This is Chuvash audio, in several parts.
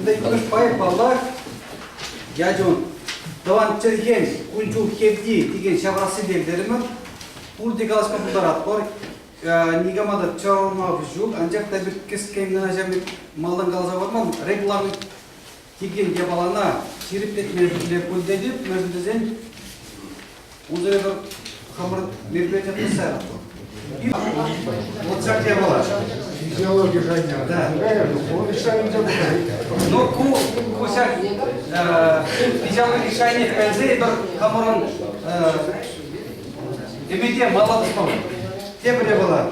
Кунта иккӗмӗш пай, паллах, ячӗ ун тӑван чӗлхен кун-ҫул хевти текен ҫавра сӗтел терӗмӗр. Пурте калаҫма пултаратпӑр. Никама та чарма ҫук, анчах та эпир кӗскен кӑна ҫав пек малтан каласа хӑварман. Регламент текен япалана ҫирӗплетме пуль тетӗп, мӗншӗн тесен унсӑр эпир хамӑр мероприятие тӑсса яратпӑр. Вот ҫак япала. Физиологи шайне. Да. Но ку ҫак физиологи шайне пӗлсе эпир хамӑрӑн ӗмӗте мала тӑсмалла. Тепӗр япала.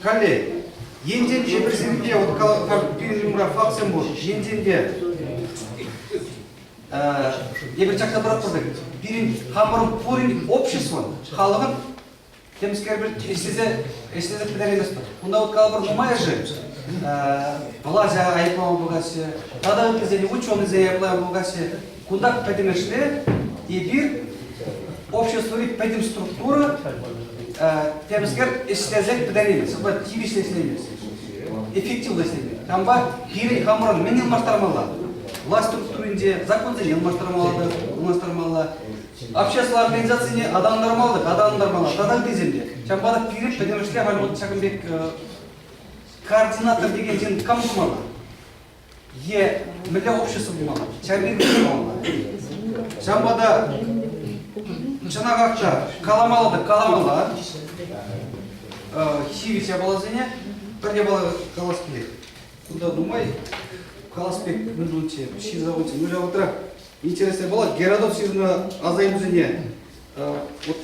Калле, енчен те эпир сирӗнпе вот пирӗн умра фактсем пур, енчен те эпир чакса тӑратпӑр пек, пирӗн хамӑрӑн пурин обществӑн, халӑхӑн темскер пӗр ӗҫлесе ӗҫлесе пӗтерейместпӗр. Кунта вот калӑпӑр нумайӑшӗ влаҫа айӑплама пӑхаҫҫӗ, тата ыттисене ученӑйсене айӑплама пӑхаҫҫӗ. Кунта пӗтӗмӗшле эпир обществӑри пӗтӗм структура темскер ӗҫлесех пӗтереймест, ҫапла тивӗҫлӗ ӗҫлеймест, эффективлӑ ӗҫлеймест. Ҫавӑнпа пирӗн хамӑрӑн мӗн ылмаштармалла? Власть структуринче законсене ылмаштармалла та ылмаштармалла, обществӑлла организацине аталантармалла та аталантармалла тата ыттисем те. Ҫавӑнпа та пирӗн пӗтӗмӗшле халь вот ҫакӑн пек координатор текен ҫын кам пулмалла? Е мӗнле общество пулмалла? Ҫав пирки пулмалла. Ҫавӑнпа та чӑнахах та каламалла та каламалла. Ҫивӗч япаласене пӗр япала калас килет. Кунта нумай калас пек мӗн пулчӗ, ҫырса хучӗ. Ну, ҫав интереслӗ пулать. Геродот ҫырнӑ асаилӳсене вот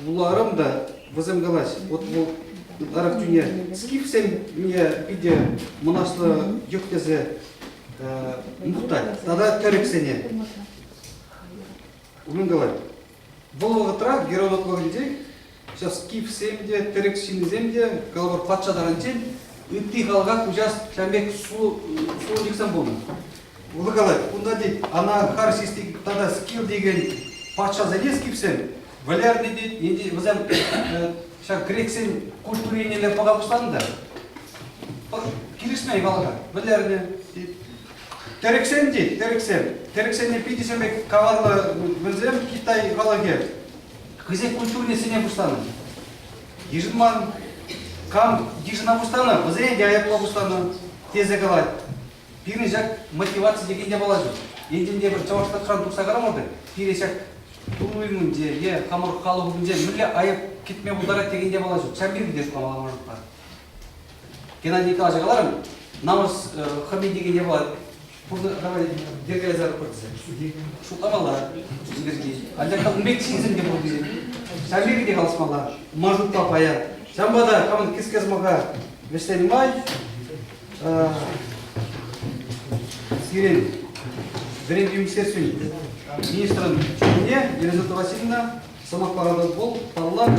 вуларӑм та вӗсем калаҫ. Вот вӑл ытларах чуне скифсем мне питӗ мӑнаҫлӑ йӑх тесе мухтать. Тата тӗрӗксене. Мӗн калать? Вӑл вӑхӑтра Геродот вӑхӑтӗнче сейчас скифсем те, тӗрӗк ҫыннисем те, калӑпӑр, патша таранччен ытти халӑха куҫас ҫавӑн пек сулӑнчӑксем пулнӑ. Вӑл калать, кунта тет, Анахарсис тата Скил текен патшасене скифсем вӗлернӗ тет, ӗнтӗ вӗсем ҫав грексен культури еннелле пӑха пуҫланӑ та килӗшмен халӑха, вӗлернӗ тет. Тӗрӗксем тет, тӗрӗксем. Тӗрӗксене питӗ ҫав пек каварлӑ вӗсем Китай халӑхӗ хӑйсен культурине сӗне пуҫланӑ. Йышӑнман, кам йышӑна пуҫланӑ, вӗсене те айӑпла пуҫланӑ тесе калать. Пирӗн ҫак мотиваци текен япала ҫук. Енчен те пӗр чӑвашлӑхран тухса карамӑр-тӑк, пире ҫак туйӑмӗнче е хамӑр халӑх умӗнче мӗнле айӑп кӗтме пултарать текен япала ҫук. Ҫав пирки те шутламалла маршрутпа. Геннадий Николаевич каларӑм, намӑс хӑми текен япала пурнӑ давай йӗркелесе пыр тесе. Шутламалла пирки. Анчах та ун пек ҫынсем те пур пирӗн. Ҫав пирки те калаҫмалла. Маршрутпа паян. Ҫавӑнпа та хамӑн кӗске сӑмаха вӗҫленӗ май Сирӗн вӗрентӳ министерствин министрӑн ҫумне Елизавета Васильевна сӑмах паратӑп вӑл, паллах,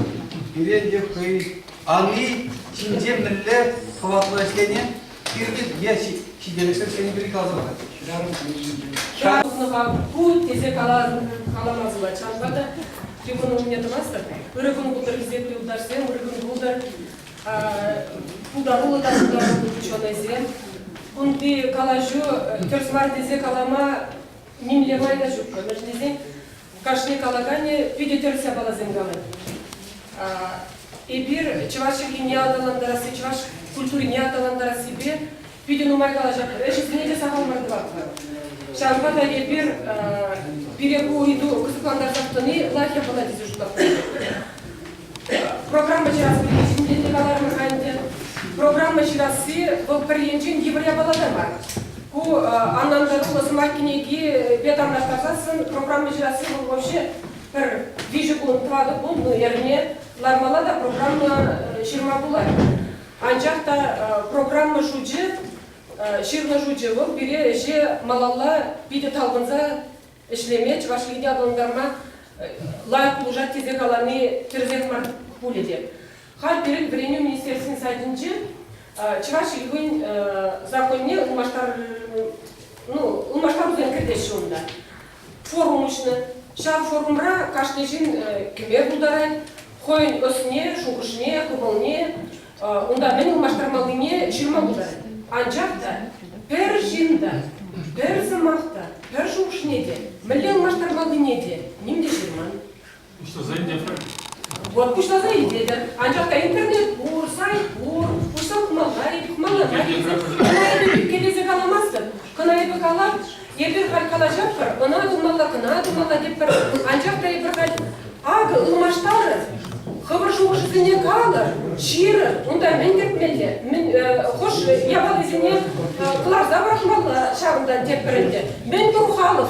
пире те хӑй ани ҫинче мӗнле хӑватлӑ ӗҫлени пирки е ҫителӗксӗр ӗҫлени пирки каласа парать. Ҫавӑнпа ку тесе калама пулать. Ҫавӑнпа та трибуна умне тӑмастӑп. Ырӑ кун пултӑр, хисеплӗ юлташсем, ырӑ кун пултӑр. Пултаруллӑ та пултаруллӑ ученӑйсем. Кунти калаҫу тӗрӗс мар тесе калама нимле май та ҫук. Мӗншӗн тесен кашни калаканӗ питӗ тӗрӗс япаласем калать. Эпир чӑваш чӗлхине аталантарасси, чӑваш культурине аталантарассипе питӗ нумай калаҫатпӑр, ӗҫӗсене те сахал мар тӑватпӑр. Ҫавӑнпа та эпир пире ку ыйту кӑсӑклантарсах тӑни лайӑх япала тесе шутлатпӑр. Программа ҫырас пирки ҫинчен те каларӑмӑр-ха ӗнтӗ. Программа ҫырасси вӑл пӗр енчен йывӑр япала та мар. Ку ӑнлантаруллӑ сӑмах кӗнекипе танлаштарсассӑн программа ҫырасси вӑл вообще пӗр виҫӗ кун, тӑватӑ кун, ну, эрне лармалла та программа ҫырма пулать. Анчах та программа шучӗ, ҫырнӑ шучӗ вӑл пире ӗҫе малалла питӗ талпӑнса ӗҫлеме, Чӑваш Ене аталантарма лайӑх пулӑшать тесе калани тӗрӗсех мар пулӗ те. Халь пирӗн Вӗренӳ министерствин сайтӗнче Чӑваш чӗлхин законне ылмаштар, ну, ылмаштарусем кӗртеҫҫӗ унта. Форум уҫнӑ. Ҫав форумра кашни ҫын кӗме пултарать, хӑйӗн ӑсне, шухӑшне, кӑмӑлне, унта мӗн ылмаштармаллине ҫырма пултарать. Анчах та пӗр ҫын та. Пӗр сӑмах та, пӗр шухӑшне те, мӗнле ылмаштармаллине те ним те ҫырман. Пуҫласа илтетпӗр. Вот пуҫласа илтетӗр. Анчах та интернет пур, сайт пур, пуҫса пӑхмалла-и, пӑхмалла мар тесе. Кӑна эпӗ ӳпкелесе каламастӑп. Кӑна эпӗ калап, эпир халь калаҫатпӑр, ӑна тумалла, кӑна тумалла тетпӗр. Анчах та эпир халь акӑ ылмаштарӑр, хӑвӑр шухӑшӗсене калӑр, ҫырӑр, унта мӗн кӗртмелле, мӗн хӑш япалисене кӑларса пӑрахмалла ҫавӑнтан тетпӗр ӗнтӗ. Мӗн пур халӑх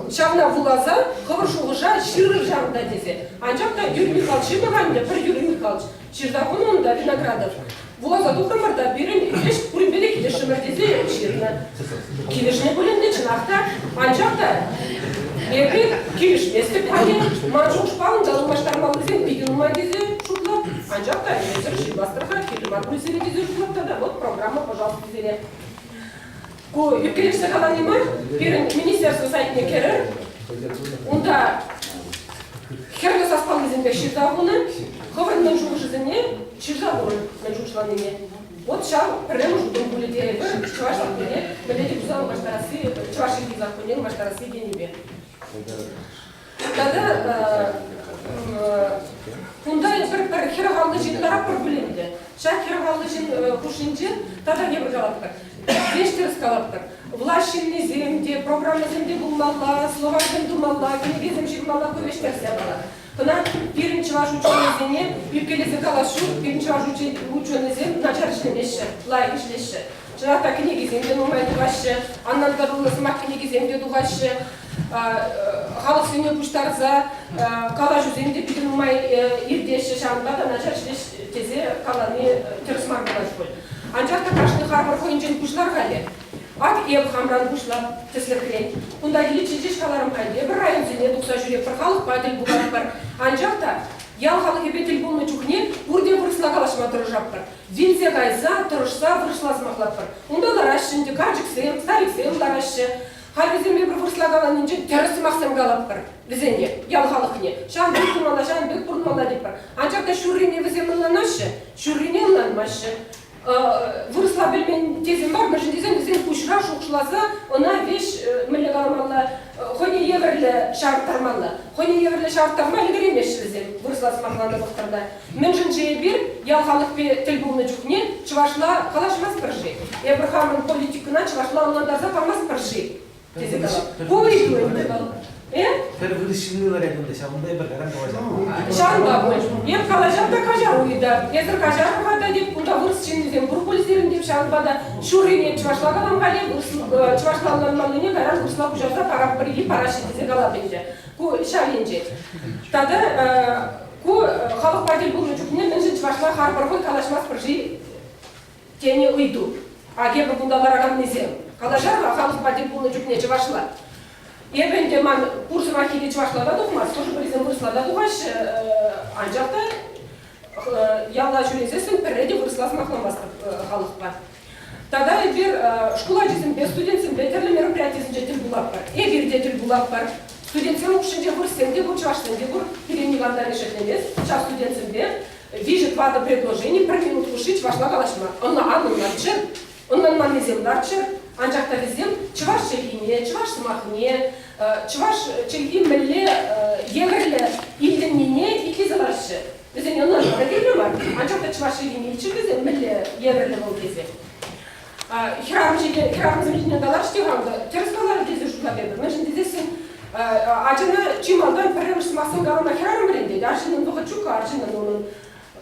Ҫавна вуласа хӑвӑр шухӑша ҫырӑр ҫавӑнта тесе. Анчах та Юрий Михайлович ҫырнӑ-ха ӗнтӗ, пӗр Юрий Михайлович ҫырса хунӑ унта Виноградов. Вуласа тухрӑмӑр та пирӗн ӗҫ пуринпе те килӗшрӗмӗр тесе ҫырнӑ. Килӗшнӗ пуль ӗнтӗ, чӑнах та. Анчах та эпӗ килӗшместӗп халӗ. Ман шухӑшпа унта ылмаштармаллисем питӗ нумай тесе шутлап. Анчах та эсир ҫырмастӑр-ха, кирлӗ мар пуль сире тесе шутлап тата. Вот программа, пожалуйста, сире. Ку ӳпкелешсе калани мар, пирӗн министерство сайтне кӗрӗр. Унта хӗрлӗ саспаллисемпе ҫырса хунӑ, хӑвӑрӑн мӗн шухӑшӗсене ҫырса хурӑр, мӗн шухӑшланине. Вот ҫав пӗрремӗш утӑм пулӗ тейӗпӗр чӑваш саккунне мӗнле те пулсан ылмаштарасси, чӑваш чӗлхи саккунне ылмаштарасси тенипе. Тата кунта эпир пӗр 40 ҫын ларатпӑр пуль ӗнтӗ. Ҫак 40 ҫын хушшинче тата тепӗр калатпӑр. Веҫ тӗрӗс калатпӑр. Влаҫ ҫыннисем те, программӑсем те пулмалла, словарьсем тумалла, кӗнекесем ҫырмалла, ку веҫ тӗрӗс япала. Кӑна пирӗн чӑваш ученӑйсене ӳпкелесе калас ҫук, пирӗн чӑваш ученӑйсем начар ӗҫлемеҫҫӗ, лайӑх ӗҫлеҫҫӗ. Чӑнах та кӗнекесем те нумай тухаҫҫӗ, ӑнлантаруллӑ сӑмах кӗнекисем те тухаҫҫӗ. Халӑхсене пуҫтарса калаҫусем те питӗ нумай иртеҫҫӗ, ҫавӑнпа та начар ӗҫлеҫ тесе калани тӗрӗс мар пулать пуль. Анчах та кашни харпӑр хӑйӗнчен пуҫлар халӗ. Ак эп хамран пуҫлап, тӗслӗхрен. Кунта киличчен ҫеҫ каларӑм-ха, эпир районсене тухса ҫӳретпӗр, халӑхпа тӗл пулатпӑр. Анчах та ял халӑхӗпе тӗл пулнӑ чухне пурте вырӑсла калаҫма тӑрӑшатпӑр. Вилсе кайса, тӑрӑшса вырӑсла сӑмахлатпӑр. Унта лараҫҫӗ ӗнтӗ карчӑксем, стариксем лараҫҫӗ. Халь вӗсем эпир вырӑсла каланинче тӗрӗс сӑмахсем калатпӑр вӗсене, ял халӑхне. Ҫавӑн пек пулмалла, ҫавӑн пек пурӑнмалла тетпӗр. Анчах та ҫуррине вӗсем ӑнланаҫҫӗ, ҫуррине ӑнланмаҫҫӗ. Вырӑсла пӗлмен тесе мар, мӗншӗн тесен вӗсен пуҫра шухӑшласа ӑна веҫ мӗнле каламалла, хӑйне евӗрлӗ ҫавӑрттармалла. Хӑйне евӗрлӗ ҫавӑрттарма ӗлкӗреймеҫҫӗ вӗсем вырӑсла сӑмахланӑ вӑхӑтра. Мӗншӗн-ши эпир ял халӑхпе тӗл пулнӑ чухне чӑвашла калаҫмастпӑр-ши? Эпир хамӑрӑн политикӑна чӑвашла ӑнлантарса памастпӑр-ши? Тесе калап. Ку ыйту ӗнтӗ вӑл. Э? Пӗр вырӑс ҫынни ларать унта, ҫавӑнпа эпир кайран калаҫатпӑр. Ҫавӑнпа пуль. Эп калаҫап та каҫару ыйтап. Эсӗр каҫарӑр-ха та теп, кунта вырӑс ҫыннисем пур пуль сирӗн теп, ҫавӑнпа та ҫуррине чӑвашла калам-ха теп, чӑвашла ӑнланмаллине кайран вырӑсла куҫарса паратпӑр или параҫҫӗ тесе калап ӗнтӗ. Ку ҫав енчен. Тата ку халӑхпа тӗл пулнӑ чухне мӗншӗн чӑвашла харпӑр хӑй калаҫмастпӑр-ши тенӗ ыйту. Ак эпӗ кунта лараканнисем калаҫар-ха халӑхпа тӗл пулнӑ чухне чӑвашла. Эпӗ ӗнтӗ ман пур сӑмаххи те чӑвашла та тухмасть, хӑшӗ-пӗрисем вырӑсла та тухаҫҫӗ, анчах та яла ҫӳресессӗн пӗрре те вырӑсла сӑмахламастӑп халӑхпа. Тата эпир шкул ачисемпе, студентсемпе тӗрлӗ мероприятисенче тӗл пулатпӑр. Эпир те тӗл пулатпӑр. Студентсем хушшинче вырӑссем те пур, чӑвашсем те пур. Пире никам та решетленмест ҫав студентсемпе. Виҫӗ-тӑватӑ предложени пӗр минут хушши чӑвашла калаҫма. Ӑна ан ӑнланччӑр, ӑнланманнисем ларччӑр, анчах та вӗсем чӑваш чӗлхине, чӑваш сӑмахне, чӑваш чӗлхи мӗнле евӗрлӗ илтӗннине итлесе лараҫҫӗ. Вӗсене ӑнланма та кирлӗ мар, анчах та чӑваш чӗлхине илччӗр вӗсем мӗнле евӗрлӗ вӑл тесе. Хӗрарӑм ҫине, хӗрарӑмсем ҫине каларӗҫ-те-ха унта, тӗрӗс каларӗ тесе шутлап эпӗ. Мӗншӗн тесессӗн ачана чи малтан пӗрремӗш сӑмахсем калама хӗрарӑм вӗрентет, арҫыннӑн вӑхӑт ҫук-ха, арҫыннӑн унӑн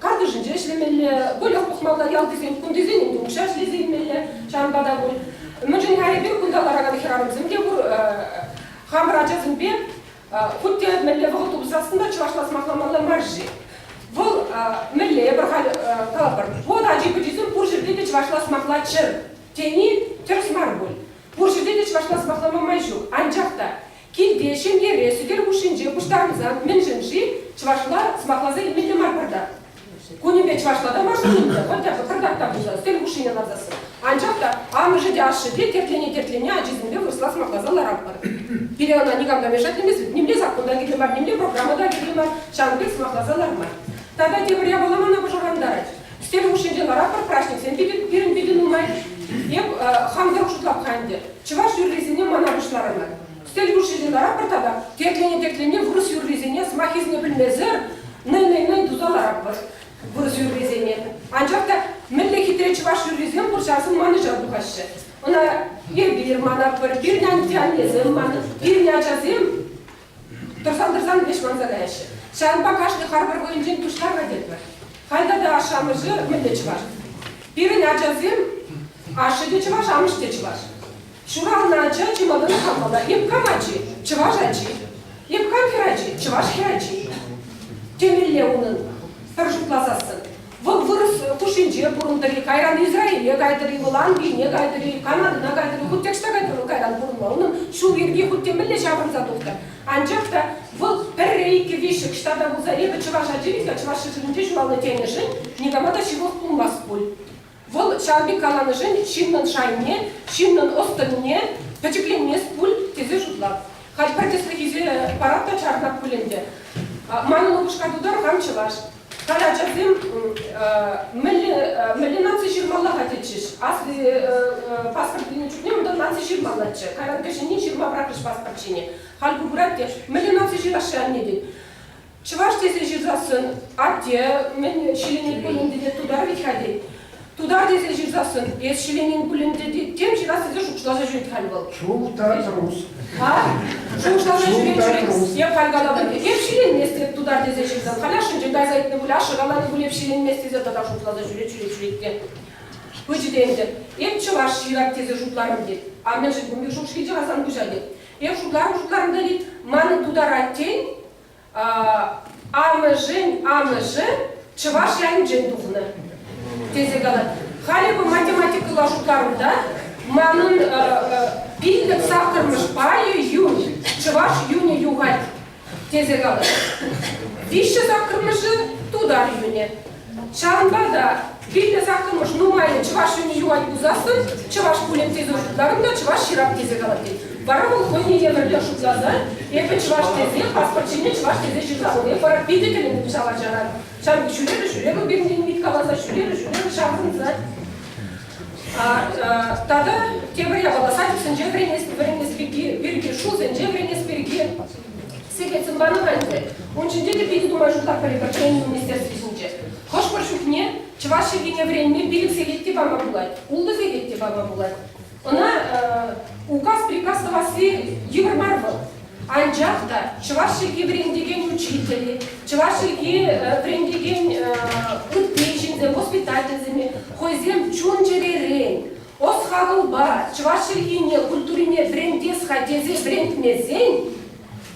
картишӗнче ӗҫлемелле, выльӑх пӑхмалла, ялтисен, кунтисен ӗнтӗ укҫа ӗҫлесе илмелле, ҫавӑнпа та пуль. Мӗншӗн-ха эпир кунта ларакан хӗрарӑмсем те пур, хамӑр ачасемпе Хуть те мӗнле вӑхӑт тупсассӑн та чӑвашла сӑмахламалла мар-ши? Вӑл мӗнле эпир халь калӑпӑр, вот ачи-пӑчисем пур ҫӗрте те чӑвашла сӑмахлаччӑр тени тӗрӗс мар пуль. Пур ҫӗрте те чӑвашла сӑмахлама май ҫук. Анчах та килте, ҫемьере, сӗтел хушшинче пуҫтарӑнсан мӗншӗн-ши чӑвашла сӑмахласа илмелле мар пӑртак? Кунӗпе чӑвашла та мар ӗнтӗ, хотя бы пӑртак та пулсан, сӗтел хушшине ларсассӑн. Анчах та амӑшӗ те ашшӗ те тертлене-тертлене ачисемпе вырӑсла сӑмахласа ларатпӑр. Пире ӑна никам та мешать нимле саккун та кирлӗ мар, нимле программа та кирлӗ мар, ҫавӑн пек сӑмахласа ларма. Тата тепӗр япала мана пӑшӑрхантарать. Сӗтел хушшинче ларатпӑр, праҫниксем пирӗн питӗ нумай. Эп хам тӑрӑх шутлап-ха ӗнтӗ. Чӑваш юррисене мана пуҫларӑмӑр. Сӗтел хушшинче ларатпӑр тата тертлене-тертлене вырӑс юррисене сӑмаххисене пӗлмесӗр нӑй-нӑй-нӑй туса ларатпӑр вырӑс юррисене. Анчах та мӗнле хитре чӑваш юррисем пур ҫавсем манӑҫа тухаҫҫӗ. Ӑна эпир манатпӑр, пирӗн атте-аннесем манӑн, пирӗн ачасем тӑрсан-тӑрсан веҫ манса каяҫҫӗ. Ҫавӑнпа кашни харпӑр хӑйӗнчен пуҫтарма тетпӗр. Халь тата ашшӗ-амӑшӗ мӗнле чӑваш? Пирӗн ачасем ашшӗ те чӑваш, амӑшӗ те чӑваш. Ҫуралнӑ ача чи малтанах хаммалла. Эп кам ачи? Чӑваш ачи. Эп кам хӗрачи? Чӑваш хӗрачи. Темелле унӑн пӗр шутласассӑн. Вӑл вырӑс хушшинче пурӑнтӑр-и, кайран Израиле кайтӑр-и, вӑл Англине кайтӑр-и, Канадӑна кайтӑр-и, хуть те ӑҫта кайтӑр вӑл кайран пурӑнма. Унӑн ҫул йӗрки хуть те мӗнле ҫаврӑнса тухтӑр. Анчах та вӑл пӗрре, иккӗ, виҫҫӗ ӑҫта та пулса эпӗ чӑваш ачи вӗт-ха, чӑваш ҫӗршывӗнче ҫуралнӑ тенӗшӗн никама та ҫывӑх пулмасть пуль. Вӑл ҫав пек каланӑшӑн ҫыннӑн шайне, ҫыннӑн ӑс-тӑнне пӗчӗкленмест пуль тесе шутлап. Халь пӗр тӗслӗх илсе парап та чарӑнап пуль ӗнтӗ. Манӑн упӑшка тутар, хам чӑваш. Халь ачасем мӗнле, мӗнле наци ҫырмалла-ха тетчӗҫ. Асли паспорт илнӗ чухне унта наци ҫырмаллаччӗ. Кайран кӗҫӗнни ҫырма пӑрахрӗҫ паспорт ҫине. Халь ку пырать те, мӗнле наци ҫырасшӗ анне тет. Чӑваш тесе ҫырсассӑн атте мӗн ҫиленет пулин тете тутар вӗт-ха тет. Тутар тесе ҫырсассӑн эс ҫиленен пулин тете тем ҫырас тесе шухӑшласа ҫӳрет халь вӑл. Чул та трус. А? Шухӑшласа ҫӳрет ҫӳрет. Эп халь калатӑп, эп ҫиленместӗп тутар тесе ҫырсан. Халь ашшӗнчен кайса ыйтнӑ пуль, ашшӗ каланӑ пуль эп ҫиленмест тесе тата шутласа ҫӳрет, ҫӳрет, ҫӳрет те. Пычӗ те ӗнтӗ. Эп чӑваш ҫырать тесе шутларӑм тет. А мӗншӗн кун пек шухӑш килчӗ-ха сан пуҫа тет. Эп шутларӑм-шутларӑм та тет, манӑн тутар аттен амӑшӗн амӑшӗ чӑваш ялӗнчен тухнӑ тесе калать. Халӗ ку математикӑлла шутларӑм та, манӑн пиллӗк саккӑрмӗш пайӗ юн, чӑваш юнӗ юхать тесе калать. Виҫҫӗ саккӑрмӗшӗ тутар юнӗ. Ҫавӑнпа та вилнӗ саккӑрмӗш нумайӑн чӑваш юнӗ юхать пулсассӑн чӑваш пулӗм тесе шутларӑм та чӑваш ҫырап тесе калать тет. Вара вӑл хӑйне евӗрлӗ шутласа эпӗ чӑваш тесе паспорт ҫине чӑваш тесе ҫырса хунӑ. Эп вара питӗ тӗлӗнтӗм ҫав ачаран. Ҫав ҫӳрерӗ ҫӳрерӗ пирӗнтен ыйткаласа ҫӳрерӗ ҫӳрерӗ ҫаврӑнса. Тата тепӗр япала садиксенче вӗренес вӗренес пирки пирки шкулсенче вӗренес пирки сехетсем панӑ-ха ӗнтӗ. Ун ҫинче те питӗ нумай шутлатпӑр эпир вӗренӳ министерствисенче. Хӑш-пӗр чухне чӑваш чӗлхине вӗренме пилӗк сехет те пама пулать, ултӑ сехет те пама пулать. Ӑна указ-приказ тӑвасси йывӑр мар вӑл. Анчах та чӑваш чӗлхи вӗрентекен учитель, чӑваш чӗлхи вӗрентекен ытти ҫынсем, воспитательсем хӑйсем чун-чӗререн, ӑс-хакӑлпа чӑваш чӗлхине, культурине вӗрентес-ха тесе вӗрентмесен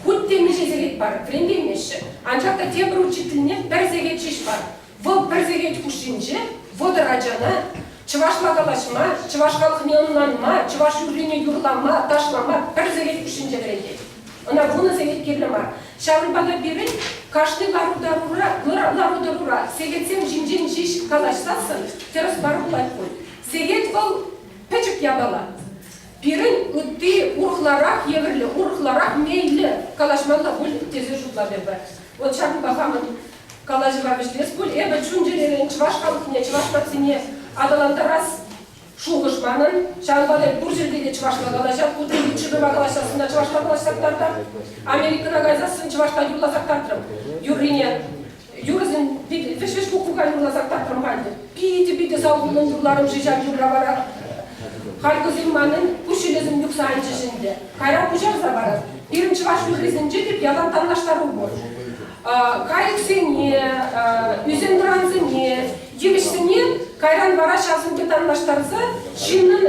хуть те миҫе сехет пар, вӗрентеймеҫҫӗ. Анчах та тепӗр учительне пӗр сехет ҫеҫ пар. Вӑл пӗр сехет хушшинче 30 ачана чӑвашла калаҫма, чӑваш халӑхне ӑнланма, чӑваш юррине юрлама, ташлама пӗр сехет хушшинче вӗрентет. Ӑна вунӑ сехет кирлӗ мар. Ҫавӑнпа та пирӗн кашни лару-тӑрура, лару-тӑрура сехетсем ҫинчен ҫеҫ калаҫсассӑн тӗрӗс мар пулать пуль. Сехет вӑл пӗчӗк япала. Пирӗн ытти урӑхларах евӗрлӗ, урӑхларах меллӗ калаҫмалла пуль тесе шутлап эпӗ. Вот ҫакӑнпа хамӑн калаҫӑва вӗҫлес пуль. Эпӗ чун-чӗререн чӑваш халӑхне, чӑваш нацине аталантарас шухӑш манӑн. Ҫавӑнпа та пур ҫӗрте те чӑвашла калаҫап. Ку ҫырӑва калаҫсассӑн та чӑвашла калаҫса кӑтартап. Америкӑна кайсассӑн чӑвашла юрласа кӑтартрӑм юррине. Юрӑсем вӗҫ-вӗҫ куккука юрласа кӑтартрӑм халь. Питӗ-питӗ салхуллӑн юрларӑм-ши ҫав юрра вара. Халь кусем манӑн куҫҫулӗсем юхса анчӗҫ ӗнтӗ. Кайран куҫарса парас. Пирӗн чӑваш юррисенче те ялан танлаштару пур. Кайӑксене, ӳсен-тӑрансене, йывӑҫсене кайран вара ҫавсемпе танлаштарса ҫыннӑн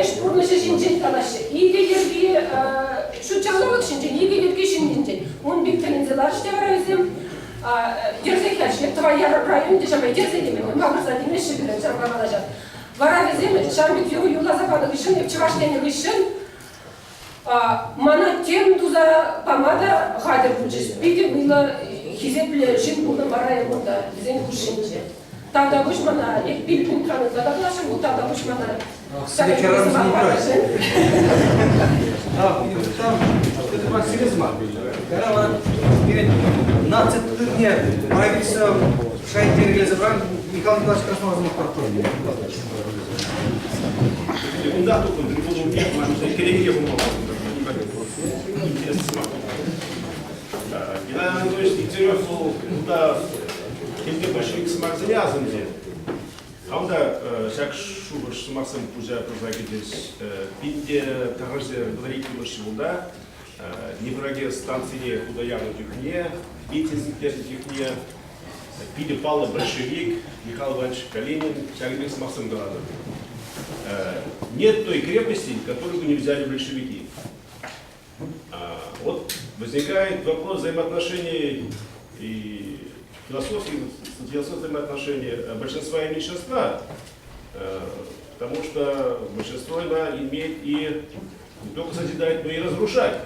ӗҫ пурнӑҫӗ ҫинчен калаҫҫӗ. Икӗ йӗрки ҫут ҫанталӑк ҫинчен, икӗ йӗрки ҫын ҫинчен. Ун пек тӗлӗнсе ларӗҫ те вара вӗсем. Йӗрсех ячӗ. Тӑвай районӗнче ҫавна йӗрсе темен, макӑрса темеҫҫӗ пирӗн ҫавна калаҫать. Вара вӗсем ҫав пек юрӑ юрласа панӑ хыҫҫӑн, эп чӑваш тенӗ хыҫҫӑн мана тем туса пама та хатӗр пулчӗҫ. Питӗ вӑйлӑ хисеплӗ ҫын пулнӑ вара эп унта вӗсен хушшинче. Тавтапуҫ мана, эп пил пунктран ытла та калаҫрӑм, ку тавтапуҫ мана. Сире сӑмах. Кара вара пирӗн. Наци тытӑмне правительство шайӗнче йӗркелесе пыракан Михаил Николаевич Краснов сӑмах паратпӑр. Кунта тухнӑ трибуна умне кӗнеке хумалла. Интереслӗ сӑмах. Геннадий Анатольевич Дегтярев вӑл кунта темле большевик сӑмахсене асӑнчӗ. Хам та ҫак шухӑш сӑмахсем пуҫа пырса кӗчӗҫ. Пин те тӑхӑрҫӗр ҫулта Днепрогэс станцине хута янӑ чухне, Витязь ӳкернӗ чухне питӗ паллӑ большевик Михаил Иванович Калинин ҫакӑн пек сӑмахсем каланӑ. Нет той крепости, которую бы не взяли большевики. Вот возникает вопрос взаимоотношений и философии, философии взаимоотношений большинства и меньшинства, потому что большинство да, имеет и не только созидать, но и разрушать,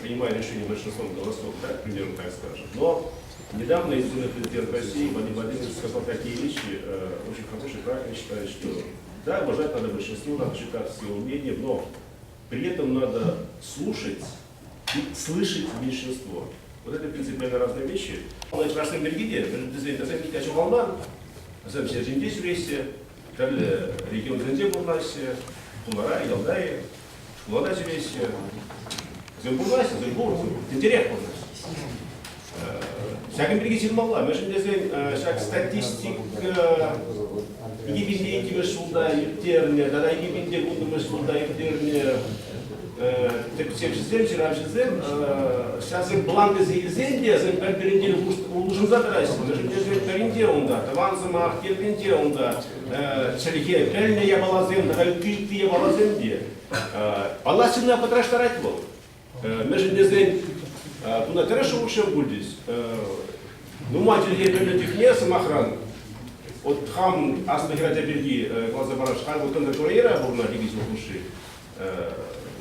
принимая решение большинством голосов, да, к примеру, так скажем. Но недавно избранный президент России Владимир Владимирович сказал такие вещи, очень хорошие, правильно считаю, что да, уважать надо большинство, надо считаться с его мнением, но при этом надо слушать и слышать меньшинство. Вот это принципиально разные вещи. Чӑвашсем пирки те, вӗсем питӗ ҫухалман, вӗсем ҫӗр ҫинче ҫӳреҫҫӗ, тӗрлӗ регионсенче пурӑнаҫҫӗ, хулара, ялта-и, шкула та ҫӳреҫҫӗ. Вӗсем пурӑнаҫҫӗ, вӗсем пур, тӗнчерех пурӑнаҫҫӗ. Ҫакӑн пирки ҫырмалла, мӗншӗн тесен ҫак статистика 2002 ҫулта ирттернӗ тата 2010 ҫулта ирттернӗ тӗпчевҫӗсем, ҫыравҫӑсем ҫавсем план тесе илсен те вӗсем пӗр-пӗринчен улшӑнса тӑраҫҫӗ. Мӗншӗн тесен пӗринче унта тӑван сӑмах, тепринче унта чӗлхе пӗлнӗ япаласем тата ытти япаласем те. Паллах, ҫынна пӑтраштарать вӑл. Мӗншӗн тесен кунта тӗрӗс шухӑшсем пулчӗҫ. Нумай чӗлхе пӗлнӗ чухне, сӑмахран, вот хам аслӑ хӗрача пирки каласа парас, халь вӑл Кӑнтӑр Кореяра пурӑнать икӗ ҫул хушши.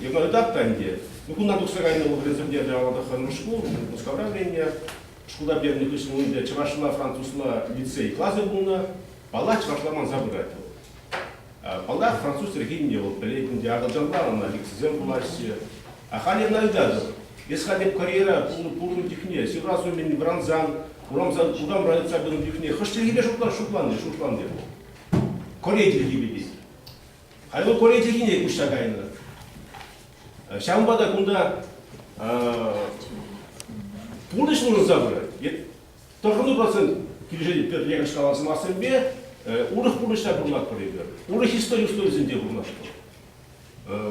Йӑма ытап та ӗнтӗ. Ну, кунтан тухса кайнӑ вӑл вӗренсе пӗтернӗ Алатӑхӑн шкул, Мускавра вӗреннӗ. Шкулта пӗтернӗ хыҫҫӑн ӗнтӗ чӑвашла, французла лицей класӗ пулнӑ. Паллах, чӑвашла манса пырать вӑл. Паллах, француз чӗлхине вӑл пӗлет ӗнтӗ, акӑлчанла ӑна лекцисем вулаҫҫӗ. А халӗ ӑна ыйтатӑп. Эс халӗ Кореяра пулнӑ чухне, ҫыврас умӗн вӑрансан, урамсан, урамра ыйтса пынӑ чухне хӑш чӗлхепе шутланнӑ, шутланнӑ вӑл? Корей чӗлхипе тет. Халь вӑл Корей чӗлхине куҫса кайнӑ. Ҫавӑнпа та кунта пурнӑҫ улшӑнса пырать. 90% килӗшетӗп Петр Яковлевич каланӑ сӑмахсемпе, урӑх пурнӑҫра пурӑнатпӑр эпир, урӑх истори условийӗсенче пурӑнатпӑр.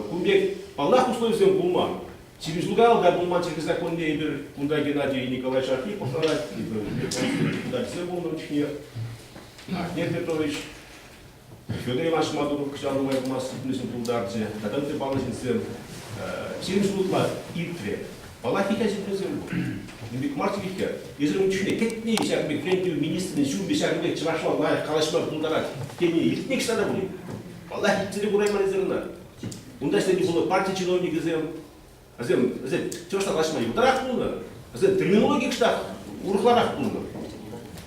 Кун пек, паллах, условисем пулман. Чиркӳ та пулман чиркӳ законне эпир кунта Геннадий Николаевич Архипов ларать, депутатсем пулнӑ чухне, Ахмед Петрович, Федор Иванович Мадуров кӑҫал нумай пулмасть ӳкнӗшӗн пултарчӗ. Тата ытти паллӑ ҫынсем 20 ҫул ытла иртрӗ. Паллах, икӗ ҫынсем пур. Ун пек мар чӗлхе. Эсир ун чухне кӗтнӗ ҫакӑн пек вӗрентӳ министрӗн ҫумӗ ҫакӑн пек чӑвашла лайӑх калаҫма пултарать тени илтнӗ ӑҫта та пулин. Паллах, илтсе те курайман эсир ӑна. Унта ӗҫленӗ пулнӑ парти чиновникӗсем, вӗсем, вӗсем чӑвашла калаҫма йывӑртарах пулнӑ, вӗсем терминологи кӑштах урӑхларах пулнӑ.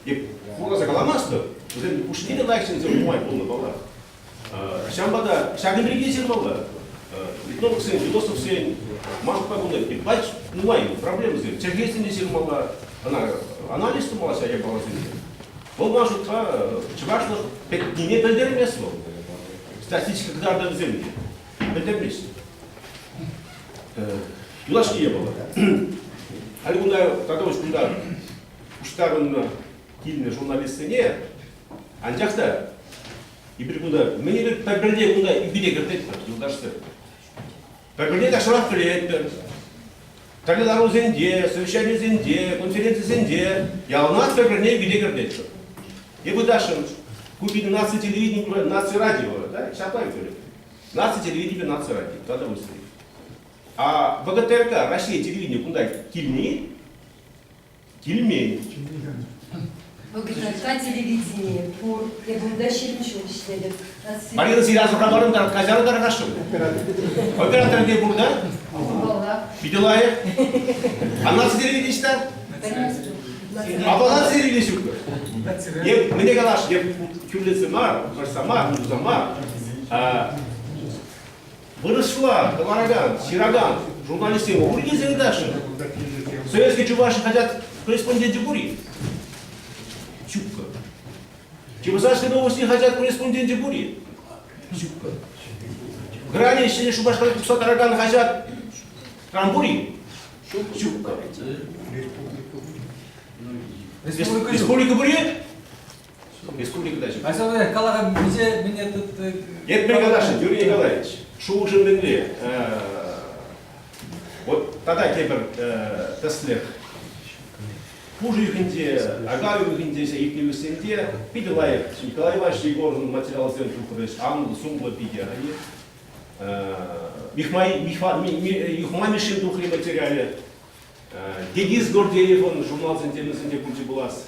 Эп хурласа каламастӑп, вӗсем хушшине те лайӑх ҫынсем нумай пулнӑ, паллах. Ҫавӑнпа та ҫакӑн пирки ҫырмалла. Этнологсен, философсен маншӑнпа кунта пач нумай проблемӑсем. Чӗлхесене ҫырмалла, ӑна анализ тумалла ҫав япаласене. Вӑл ман шутпа чӑвашлӑх пӗтнине пӗлтермест вӑл. Статистика кӑтартӑвӗсем те пӗлтермест. Юлашки япала. Халь кунта тата кунта пуҫтарӑннӑ килнӗ журналистсене, анчах та эпир кунта мӗн эпир пӗр-пӗрне кунта ӳкӗте кӗртетпӗр, юлташсем. Пӗр-пӗрне тахҫанах пӗлетпӗр. Тӗрлӗ ларусенче, совещанисенче, конференцисенче яланах пӗр-пӗрне ӳкӗте кӗртетпӗр. Эпӗ ыташӑн, ку пирӗн наци телевидени, наци радио, да, ҫапла ӳкерет. Наци телевиденипе наци радио тата выстрел. А ВГТРК, Россия телевидение кунта килни, килмен. ВГТРК телевидение пур. Эпӗ унта 20 ҫул ӗҫлетӗп. Марина Сирязова барӑн та каҫару тархасшӑн. Оператор те пур, да? Питӗ лайӑх. А наци телевидение ӑҫта? Апла наци телевидение ҫук. Е мӗне калаш, е тӳрлетсе мар, вӑрҫса мар, туса мар. Вырӑсла кӑларакан, ҫыракан журналистсем пурте ыйтаҫҫӗ. Советский Чуваши хаҫат корреспонденчӗ пур-и? Ҫуккӑ. Чебоксарские новости хаҫат корреспонденчӗ пур-и? Ҫуккӑ. Грани Ҫӗнӗ Шупашкарта тухса тӑракан хаҫат ран пур-и? Ҫуккӑ. Республика пур-и? Республика та ҫук. Айсаве, калаха миҫе мине тут... Эп каласшӑн, Юрий Николаевич, шухӑшӑм мӗнле? Вот тата тепӗр тӗслӗх. Пуш уйӑхӗнче, ака уйӑхӗнче иртнӗ уйӑхсенче питӗ лайӑх Николай Иванович Егоровӑн материалсем тухрӗҫ, анлӑ, сумлӑ питӗ. Юхма Мишшин тухри материалӗ, Денис Гордеевӑн журналсенче мӗнсенче пулчӗ пулас.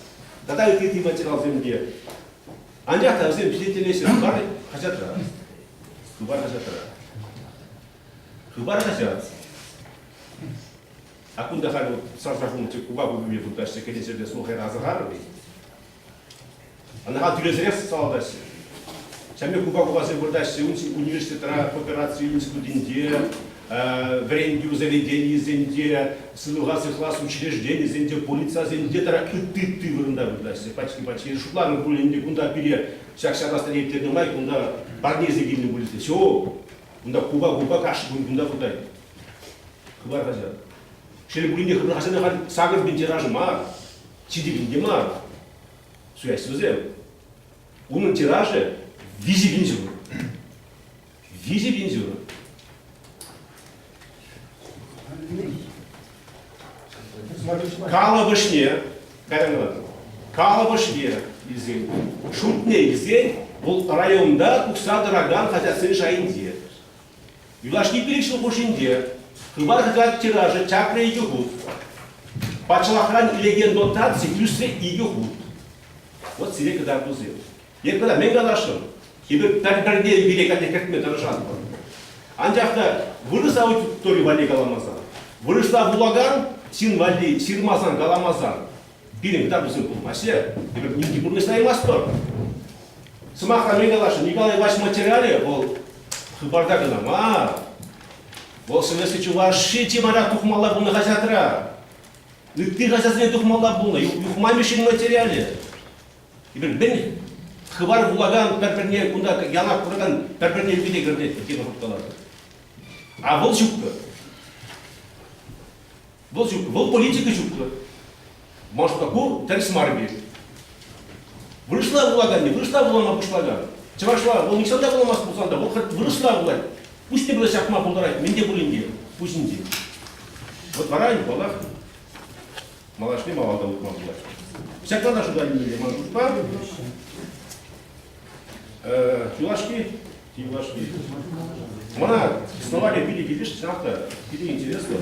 Тата ытти материалсем те. Анчах та вӗсем пичетленеҫҫӗ Хыпар хаҫатра. Хыпар хаҫатра. Хыпар хаҫат. А кунта халь вот сарса хунӑ купа купине выртаҫҫӗ, кӗнеҫерте сулхайра асӑрхарӑр-и? Ӑна тӳлесерех салатаҫҫӗ. Ҫав пек купа-купасем выртаҫҫӗ университетра, коопераци институтӗнче, вӗрентӳ заведенийӗсенче, сывлӑха сыхлас учрежденисенче, полицасенче тата ытти-ытти вырӑнта выртаҫҫӗ. Пачки-пачки шутларӑм пуль ӗнтӗ кунта пире ҫак ҫапасна ирттернӗ май кунта парнесем килнӗ пуль тесе. Ҫук, кунта купа-купа кашни кун кунта выртать. Хыпар хаҫат. Шел пулин те Хыпар хаҫатӑн халь 8000 тиражӗ мар, 7000 те мар. Суяҫҫӗ вӗсем. Унӑн тиражӗ 3000 ҫурӑ. 3000 ҫурӑ. Калӑпӑшне, кайран калатӑп, калӑпӑшне илсен, шутне илсен, вӑл районта тухса тӑракан хаҫатсен шайӗнче. Юлашки 5 ҫул хушшинче Хыпар хаҫат тиражӗ чакрӗ икӗ хут. Патшалӑхран илекен дотаци ӳсрӗ икӗ хут. Вот сире кӑтартусем. Эп кӑна мӗн каласшӑн? Эпир пӗр-пӗрне пире каллех кӗртме тӑрӑшатпӑр. Анчах та вырӑс аудитори валли каламасан, вырӑсла вулакан ҫын валли ҫырмасан, каламасан пирӗн кӑтартусем пулмаҫҫӗ. Эпир ним те пурнӑҫлаймастпӑр. Сӑмахран мӗн каласшӑн? Николай Иванович материалӗ вӑл Хыпарта кӑна мар. Вӑл Советский Чуваши чи малтан тухмалла пулнӑ хаҫатра. Ытти хаҫатсене тухмалла пулнӑ. Юхма Мишшин материалӗ. Эпир мӗн хыпар вулакан пӗр-пӗрне кунта ялах куракан пӗр-пӗрне ӳкӗте кӗртет, тепӗр хут калатӑп. А вӑл ҫуккӑ. Вӑл ҫуккӑ. Вӑл политика ҫуккӑ. Может, ку тӗрӗс мар пек. Вырӑсла вулаканни вырӑсла вулама пуҫлакан. Чӑвашла вӑл нихҫан та вуламасть пулсан та, вӑл хоть вырӑсла вулать. Пуҫне пырса ҫапма пултарать, мӗн те пулин те пуҫӗнче. Вот вара, паллах, малашне малалла утма пулать. Ҫакна та шута илмелле ман шутпа. Юлашки, юлашки. Мана словарь питӗ килӗшрӗ, чӑнах та питӗ интереслӗ.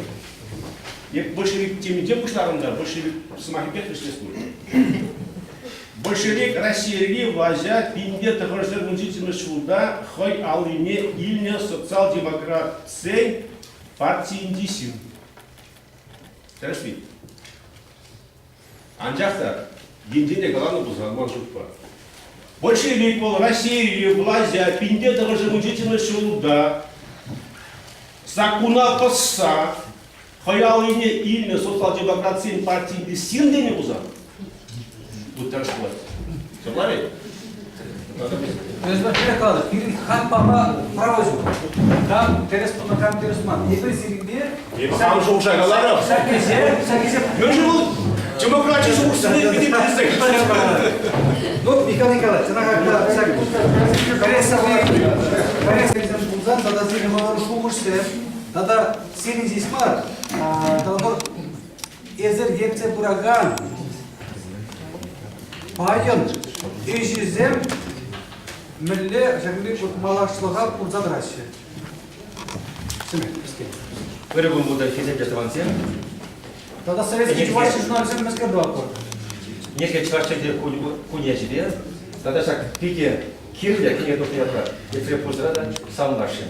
Эп большевик теминче пуҫларӑм та, большевик сӑмахӗпех вӗҫлес пуль. Большевик Российӑри влаҫа 1917 ҫулта хӑй аллине илнӗ социал-демократсен партийӗнчи ҫын. Тӗрӗс-и? Анчах та енчен те каланӑ пулсан, ман шутпа, большевик вӑл Российӑри влаҫа 1917 ҫулта саккуна пӑсса хӑй аллине илнӗ социал-демократсен партийӗн ҫын тенӗ пулсан, тут тӗрӗс пулать. Ҫапла-и? Тӗрӗс каланӑ, пирӗн хак пама право ҫук. Кам тӗрӗс тунӑ, кам тӗрӗс мар. Эпир сирӗнпе... Эпӗ хам шухӑша каларӑм. Ҫак ӗҫе, ҫак ӗҫе... Мӗншӗн вӑл демократи шухӑшсене питӗ килӗшсе Ну, Михаил Николаевич, ӑна ҫак пресса пресса пулсан тата сирӗн малтан шухӑшсем, тата сирӗн ҫеҫ мар, калӑпӑр, эсир ертсе пыракан пайӑн ӗҫӗсем мӗнле ҫакӑн пек малашлӑха курса тӑраҫҫӗ? Ырӑ кун пултӑр, хисеплӗ тӑвансем. Тата советский чӑваш журналистсем мӗскер тӑватпӑр? Нехе чӑваш чӗлхи кун ячӗпе тата ҫак питӗ кирлӗ кӗнеке тухнӑ ятпа эпир пурсӑра та саламласшӑн.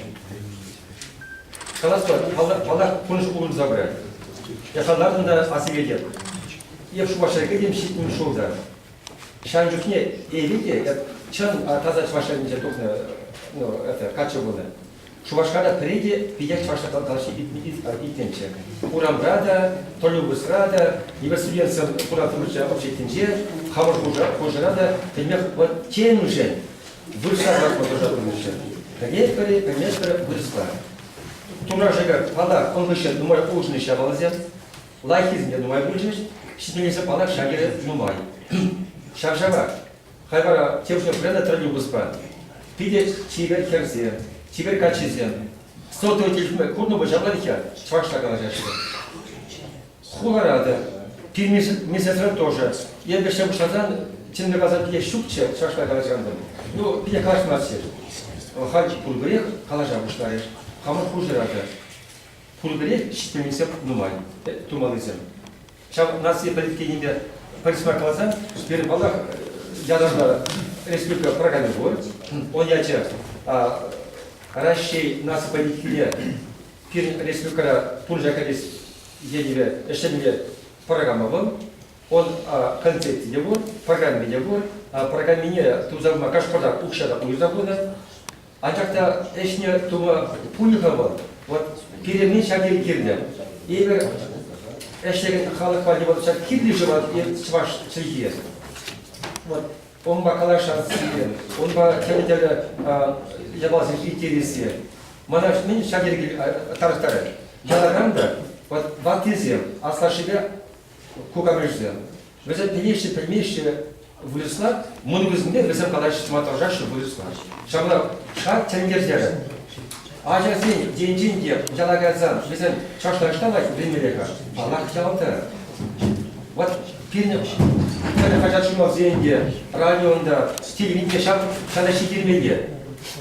Калас пулать, паллах, пурнӑҫ улшӑнса пырать. Яхаллатӑн та ас илетӗп. Эп Шупашкара кӗтӗм 70 ҫулта. Ҫавӑн чухне эпӗ те чӑн таса чӑваш ялӗнче тухнӑ, ну, это, каччӑ пулнӑ. Шупашкарта пӗри те питех чӑвашла калаҫни илтменччӗ. Урамра та, троллейбусра та, университетсем куратӑмӑрччӗ обществинче, хамӑр хушӑра та пӗлмех вот темшӗн вырӑсла калаҫма тӑрӑшаттӑмӑрччӗ. Пӗлетпӗр-и, пӗлместпӗр вырӑсла. Турра шӗкӗр, паллах, ун хыҫҫӑн нумай улшӑнӗҫ япаласем. Лайӑххисем те нумай пулчӗҫ, ҫитменнисем паллах ҫав тери нумай. Ҫав-ҫавах. Хай вара тем чухне пырса троллейбуспа. Питӗ чипер хӗрсем, чипер каччӑсем. Сотовый телефонпа курнӑ пуль ҫапла-ха, чӑвашла калаҫаҫҫӗ. Хулара та, пирӗн месяцра тоже. Эпӗ ӗҫе пуҫласан, чӑннипе каласан, питех ҫукчӗ чӑвашла калаҫакансем. Ну, питех калаҫмастчӗҫ. Халь пурпӗрех калаҫа пуҫларӗҫ. Хамӑр хушӑра та. Пурпӗрех ҫитменлӗхсем нумай тумаллисем. Ҫав наци политикине пӗр сӑмах каласан, пирӗн, паллах, ятарлӑ республика программи пур. Он ячӗ Раҫҫей наци политикине пирӗн республикӑра пурнӑҫа кӗртес енӗпе ӗҫлеме программа вӑл. Он концепци те пур, программи те пур. Программине туса пыма кашкӑрта укҫа та уйӑрса хунӑ. Анчах та ӗҫне тума пулӗ-ха вӑл. Вот пире мӗн ҫав тери кирлӗ? Эпир ӗҫлекен халӑх валли вот ҫак кирлӗ-ши вӑл чӑваш чӗлхи? Вот унпа калаҫасси, унпа тӗрлӗ-тӗрлӗ япаласем ирттересси. Мана мӗн ҫав тери тарӑхтарать? Яланран та вот ваттисем, аслашшӗпе кукамӑшӗсем, Вӗсем пӗлеҫҫӗ, пӗлмеҫҫӗ вырӑсла, мӑнукӗсемпе вӗсем калаҫма тӑрӑшаҫҫӗ вырӑсла. Ҫавна шак тӗлӗнтертерӗ. Ачасен енчен те яла кайсан вӗсем чӑвашла ӑҫта вӗренмелле-ха? Паллах, ялта. Вот пирӗн тӗрлӗ хаҫат-журналсен те, радион та, телевидени те ҫав ҫана ҫитермелле.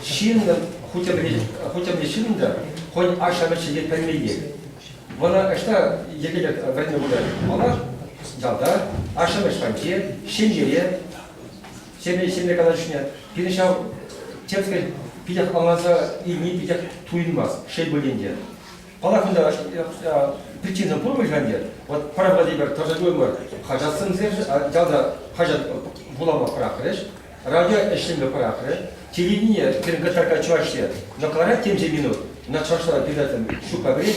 Ҫыннӑн хуть те ҫыннӑн та хӑйӗн ашшӗ-амӑшӗ пӗлмелле. Вӑла ӑҫта йӗркеллӗ вӗренме пултарать? Паллах, ялта, ашшӗ-амӑш патӗнче, ҫемьере, ҫемье ҫемье калаҫӑвне пирӗн ҫав темскер питех ӑнланса илни питех туйӑнмасть, шел пулин те. Паллах, кунта причина пур пуль-ха ӗнтӗ. Вот пӗр вӑхӑт эпир тӑрса юлмӑр хаҫатсемсӗр, ялта хаҫат вулама пӑрахрӗҫ, радио ӗҫлеме пӑрахрӗ, телевидение пирӗн ГТРК чӑвашсем но кӑларать темиҫе минут, на чӑвашла передача ҫукпа пӗрех.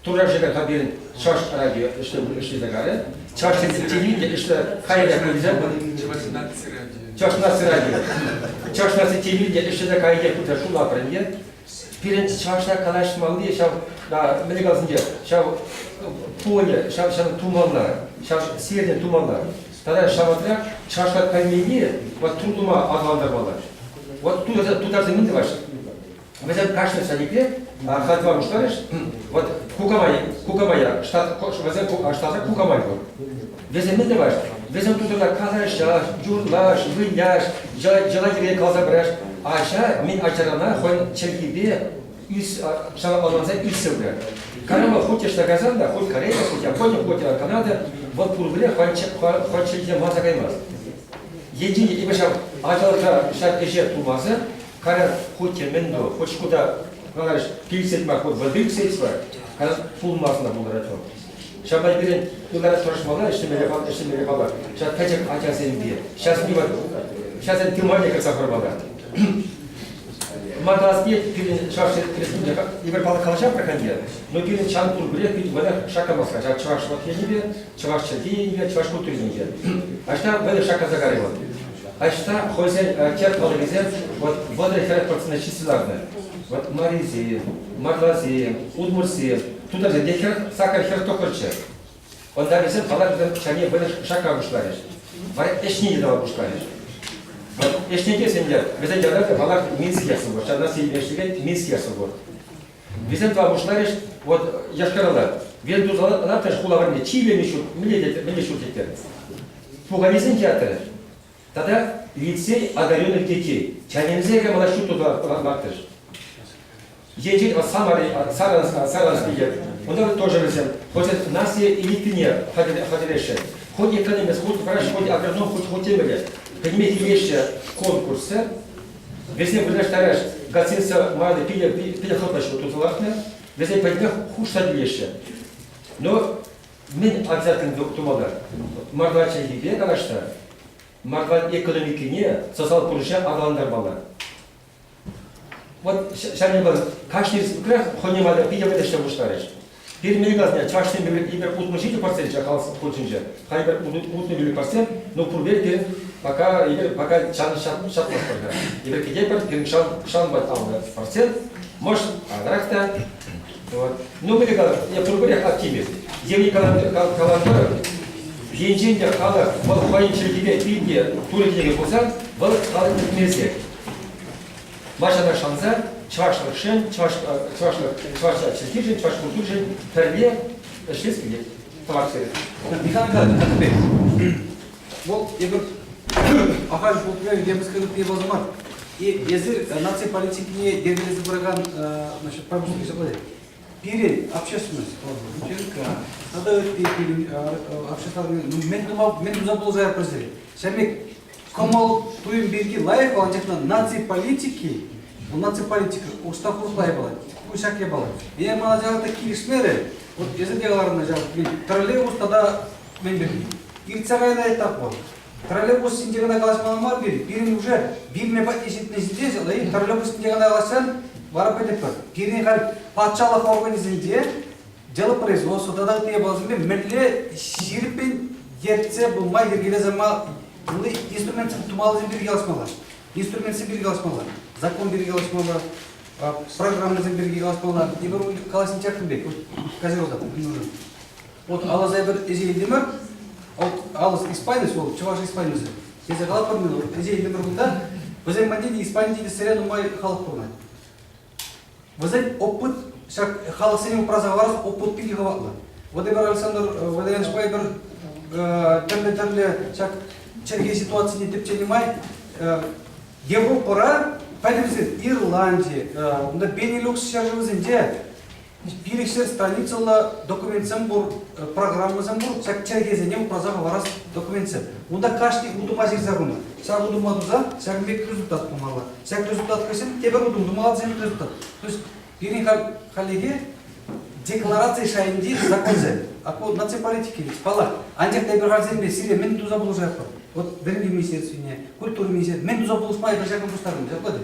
Турра шӗкӗр-ха пирӗн чӑваш радио ӗҫлесе карӗ. Чӑваш телевидение ӗҫле кайрӗ пулсан. Чӑваш наци радио. Чӑваш наци радио. Чӑваш наци телевидение ӗҫлесе кайӗ пулса шутлатпӑр ӗнтӗ. Пирӗн чӑвашла калаҫмалли ҫав мӗнле каласӑнче ҫав поле, ҫав ҫав тумалла, ҫав сирне тумалла. Тата ҫавӑнтра чӑвашла пӗлменни вот туртӑма аталантармалла. Вот тутарсем мӗн тӑваҫҫӗ? Вӗсем кашни садикре хатва пуҫларӗҫ. Вот кукамай, кукамая, штат, вӗсем штатра кукамай пур. Вӗсем мӗн тӑваҫ? Вӗсем тутарла калаҫаҫ, юрлаҫ, выляҫ, йӑла-йӗрке каласа параҫ. Ача мӗн ачаранах хӑйӗн чӗлхипе ӳс, ӑнланса ӳссе пырать. Кайран хуть ӑҫта кайсан та, хоть Корея, хоть Япония, хоть Канада, вӑл пурпӗрех хӑй чӗлхе манса каймасть. Енчен те эпир ҫав ачалӑхра ҫак ӗҫе тумасан, кайран хуть те мӗн ту, хоть шкулта каларӗҫ, пилсет мар, хоть воды псеть мар, кайран пулмасӑр та пултарать вӑл. Ҫавна пирӗн ытларах тӑрӑшмалла, ӗҫлемелле, ӗҫлемелле паллах. Ҫак пӗчӗк ачасемпе, ҫас ҫасен тымарне кӗрсе хӑрмалла. Ман калас килет, пирӗн Чӑваш Республика, эпир паллах калаҫатпӑр ӗнтӗ, но пирӗн чан пурпӗрех пит вӑйлах шаккамасть-ха. Ҫак чӑвашлӑх енӗпе, чӑваш чӗлхи енӗпе, чӑваш культури енӗпе. Аҫта вӑйлӑ шаккаса карӗ вӑл. Аҫта хӑйсен тӗп палӑкӗсем вот 30-40 процента ҫитсе ларнӑ. Вот марисем, мордвасем, удмуртсем, тутарсем те хӗр сакӑр хӗр тӑхӑрччӗ. Унта вӗсем паллах вӗсем чане вӑйлӑ шакка пуҫларӗҫ. Вара ӗҫне те тӑва пуҫларӗҫ. Ӗҫне тесен те вӗсен ятарлӑ паллах Минск ясӑ пур. Ҫавна ӗҫлекен Минск ясӑ пур. Вӗсем тӑва пуҫларӗҫ, вот Йошкар-Ола. Вен туса хула варринче чи илемлӗ ҫурт, мӗнле ҫурт теттер? Пуканесен театрӗ. Тата лицей одаренных детей. Чаненсе мала ҫурт туса лартрӗҫ. Енчен Саранские, унта тоже вӗсем, хоть наци элитине хатӗрлеҫҫӗ, хоть экономист, хоть врач, хоть агроном, хоть хоть темелле. Пӗтме килеҫҫӗ конкурсы, вӗсем вырнаҫтараҫ гостиница майлӑ пиле хӑтлӑ ҫурт туса лартнӑ, вӗсем пӗтӗмпех хушса килеҫҫӗ. Но мӗн обязательно тумалла? Мордва чӗлхипе калаҫса, мордва экономикине, социаллӑ пурнӑҫа аталантармалла. Вот ҫав кашни республикӑрах хӑйне майлӑ питӗ вӑйлӑ ӗҫле пуҫларӗҫ. Пирӗн мӗн чӑвашсен эпир 67 проценчӗ халӑх хутшӑнчӗ. Халь эпир 65%, но пурпӗр пирӗн пока эпир пока чан ҫапмастпӑр-ха. Эпир кӗтетпӗр, пирӗн шанпа 50%, может, анрах та. Вот. Ну, мӗн калас, я пурпӗрех оптимист. Евгений каланӑ енчен те халӑх вӑл хӑйӗн чӗлхипе питӗ турӑ кӗнеке пулсан, вӑл халӑх пӗтмесех. Маҫана шанса чӑвашлӑхшӑн, чӑваш чӑвашлӑх чӑваш чӗлхишӗн, чӑваш культуришӗн пӗрле ӗҫлес килет. Тӑваш сире. Михаил Николаевич, Атапек. Вӑл эпир ахаль пултӑра емскер пулса мар. И эсир наци политикине йӗркелесе пыракан значит, промышленность Пирӗн общественность, ЧНК, тата ытти пирӗн общество мӗн тума мӗн туса пулӑшать пӗрсе. Ҫав пек кӑмӑл туйӑм пирки лайӑх вӑл, анчах наци политики, наци политика устав урӑхла япала, ку ҫак япала. Меня мана ҫав килӗшмерӗ. Вот эсӗ те каларӑн ҫав троллейбус тата мӗн пирки. Иртсе кайнӑ этап вӑл. Троллейбус ҫинче кӑна калаҫмалла мар пирӗн. Пирӗн уже вилме патне ҫитнӗ ҫинче троллейбус ҫинче кӑна калаҫсан вара пӗтӗпӗр. Пирӗн халь патшалӑх органӗсенче дело производства тата ытти япаласемпе мӗнле ҫирӗппӗн ертсе пыма, йӗркелесе инструментсем тумаллисем пирки калаҫмалла. Инструментсем пирки калаҫмалла, закон пирки калаҫмалла, программӑсем пирки калаҫмалла. Эпир калаҫни чакнӑ пек. Каҫару Вот алӑса эпир ӗҫе илтӗмӗр. Вот алӑс испанец вӑл, чӑваш испанецӗ. Тесе калатпӑр мӗн, ӗҫе илтӗмӗр кунта. Вӗсем патне те Испани тесе нумай халӑх пурӑнать. Вӗсен опыт, ҫак халӑхсене упраса хӑварас опыт питӗ хӑватлӑ. Вот эпир Александр Валерьяновичпа эпир тӗрлӗ-тӗрлӗ ҫак чӗлхе ситуацине тӗпченӗ май Европӑра, пӗтӗмсен Ирланди, унта Бенилюкс ҫӗршывӗсенче 500 страницӑллӑ документсем пур, программӑсем пур, ҫак чӗлхесене упраса хӑварас документсем. Унта кашни утӑма ҫырса хунӑ. Ҫак утӑма туса ҫакӑн пек результат пулмалла. Ҫак результат хыҫҫӑн тепӗр утӑм тумалла тесен результат. То есть пирӗн хальлӗхе деклараци шайӗнчи законсем. А ку наци политики ведь, паллах. Анчах та эпир хальсемпе сире мӗн туса пулӑшатпӑр? Вот вӗрентӳ министерствине, культура министерстви мӗн туса пулӑшма эпир ҫакӑн пуҫтарӑннӑ, ҫапла те?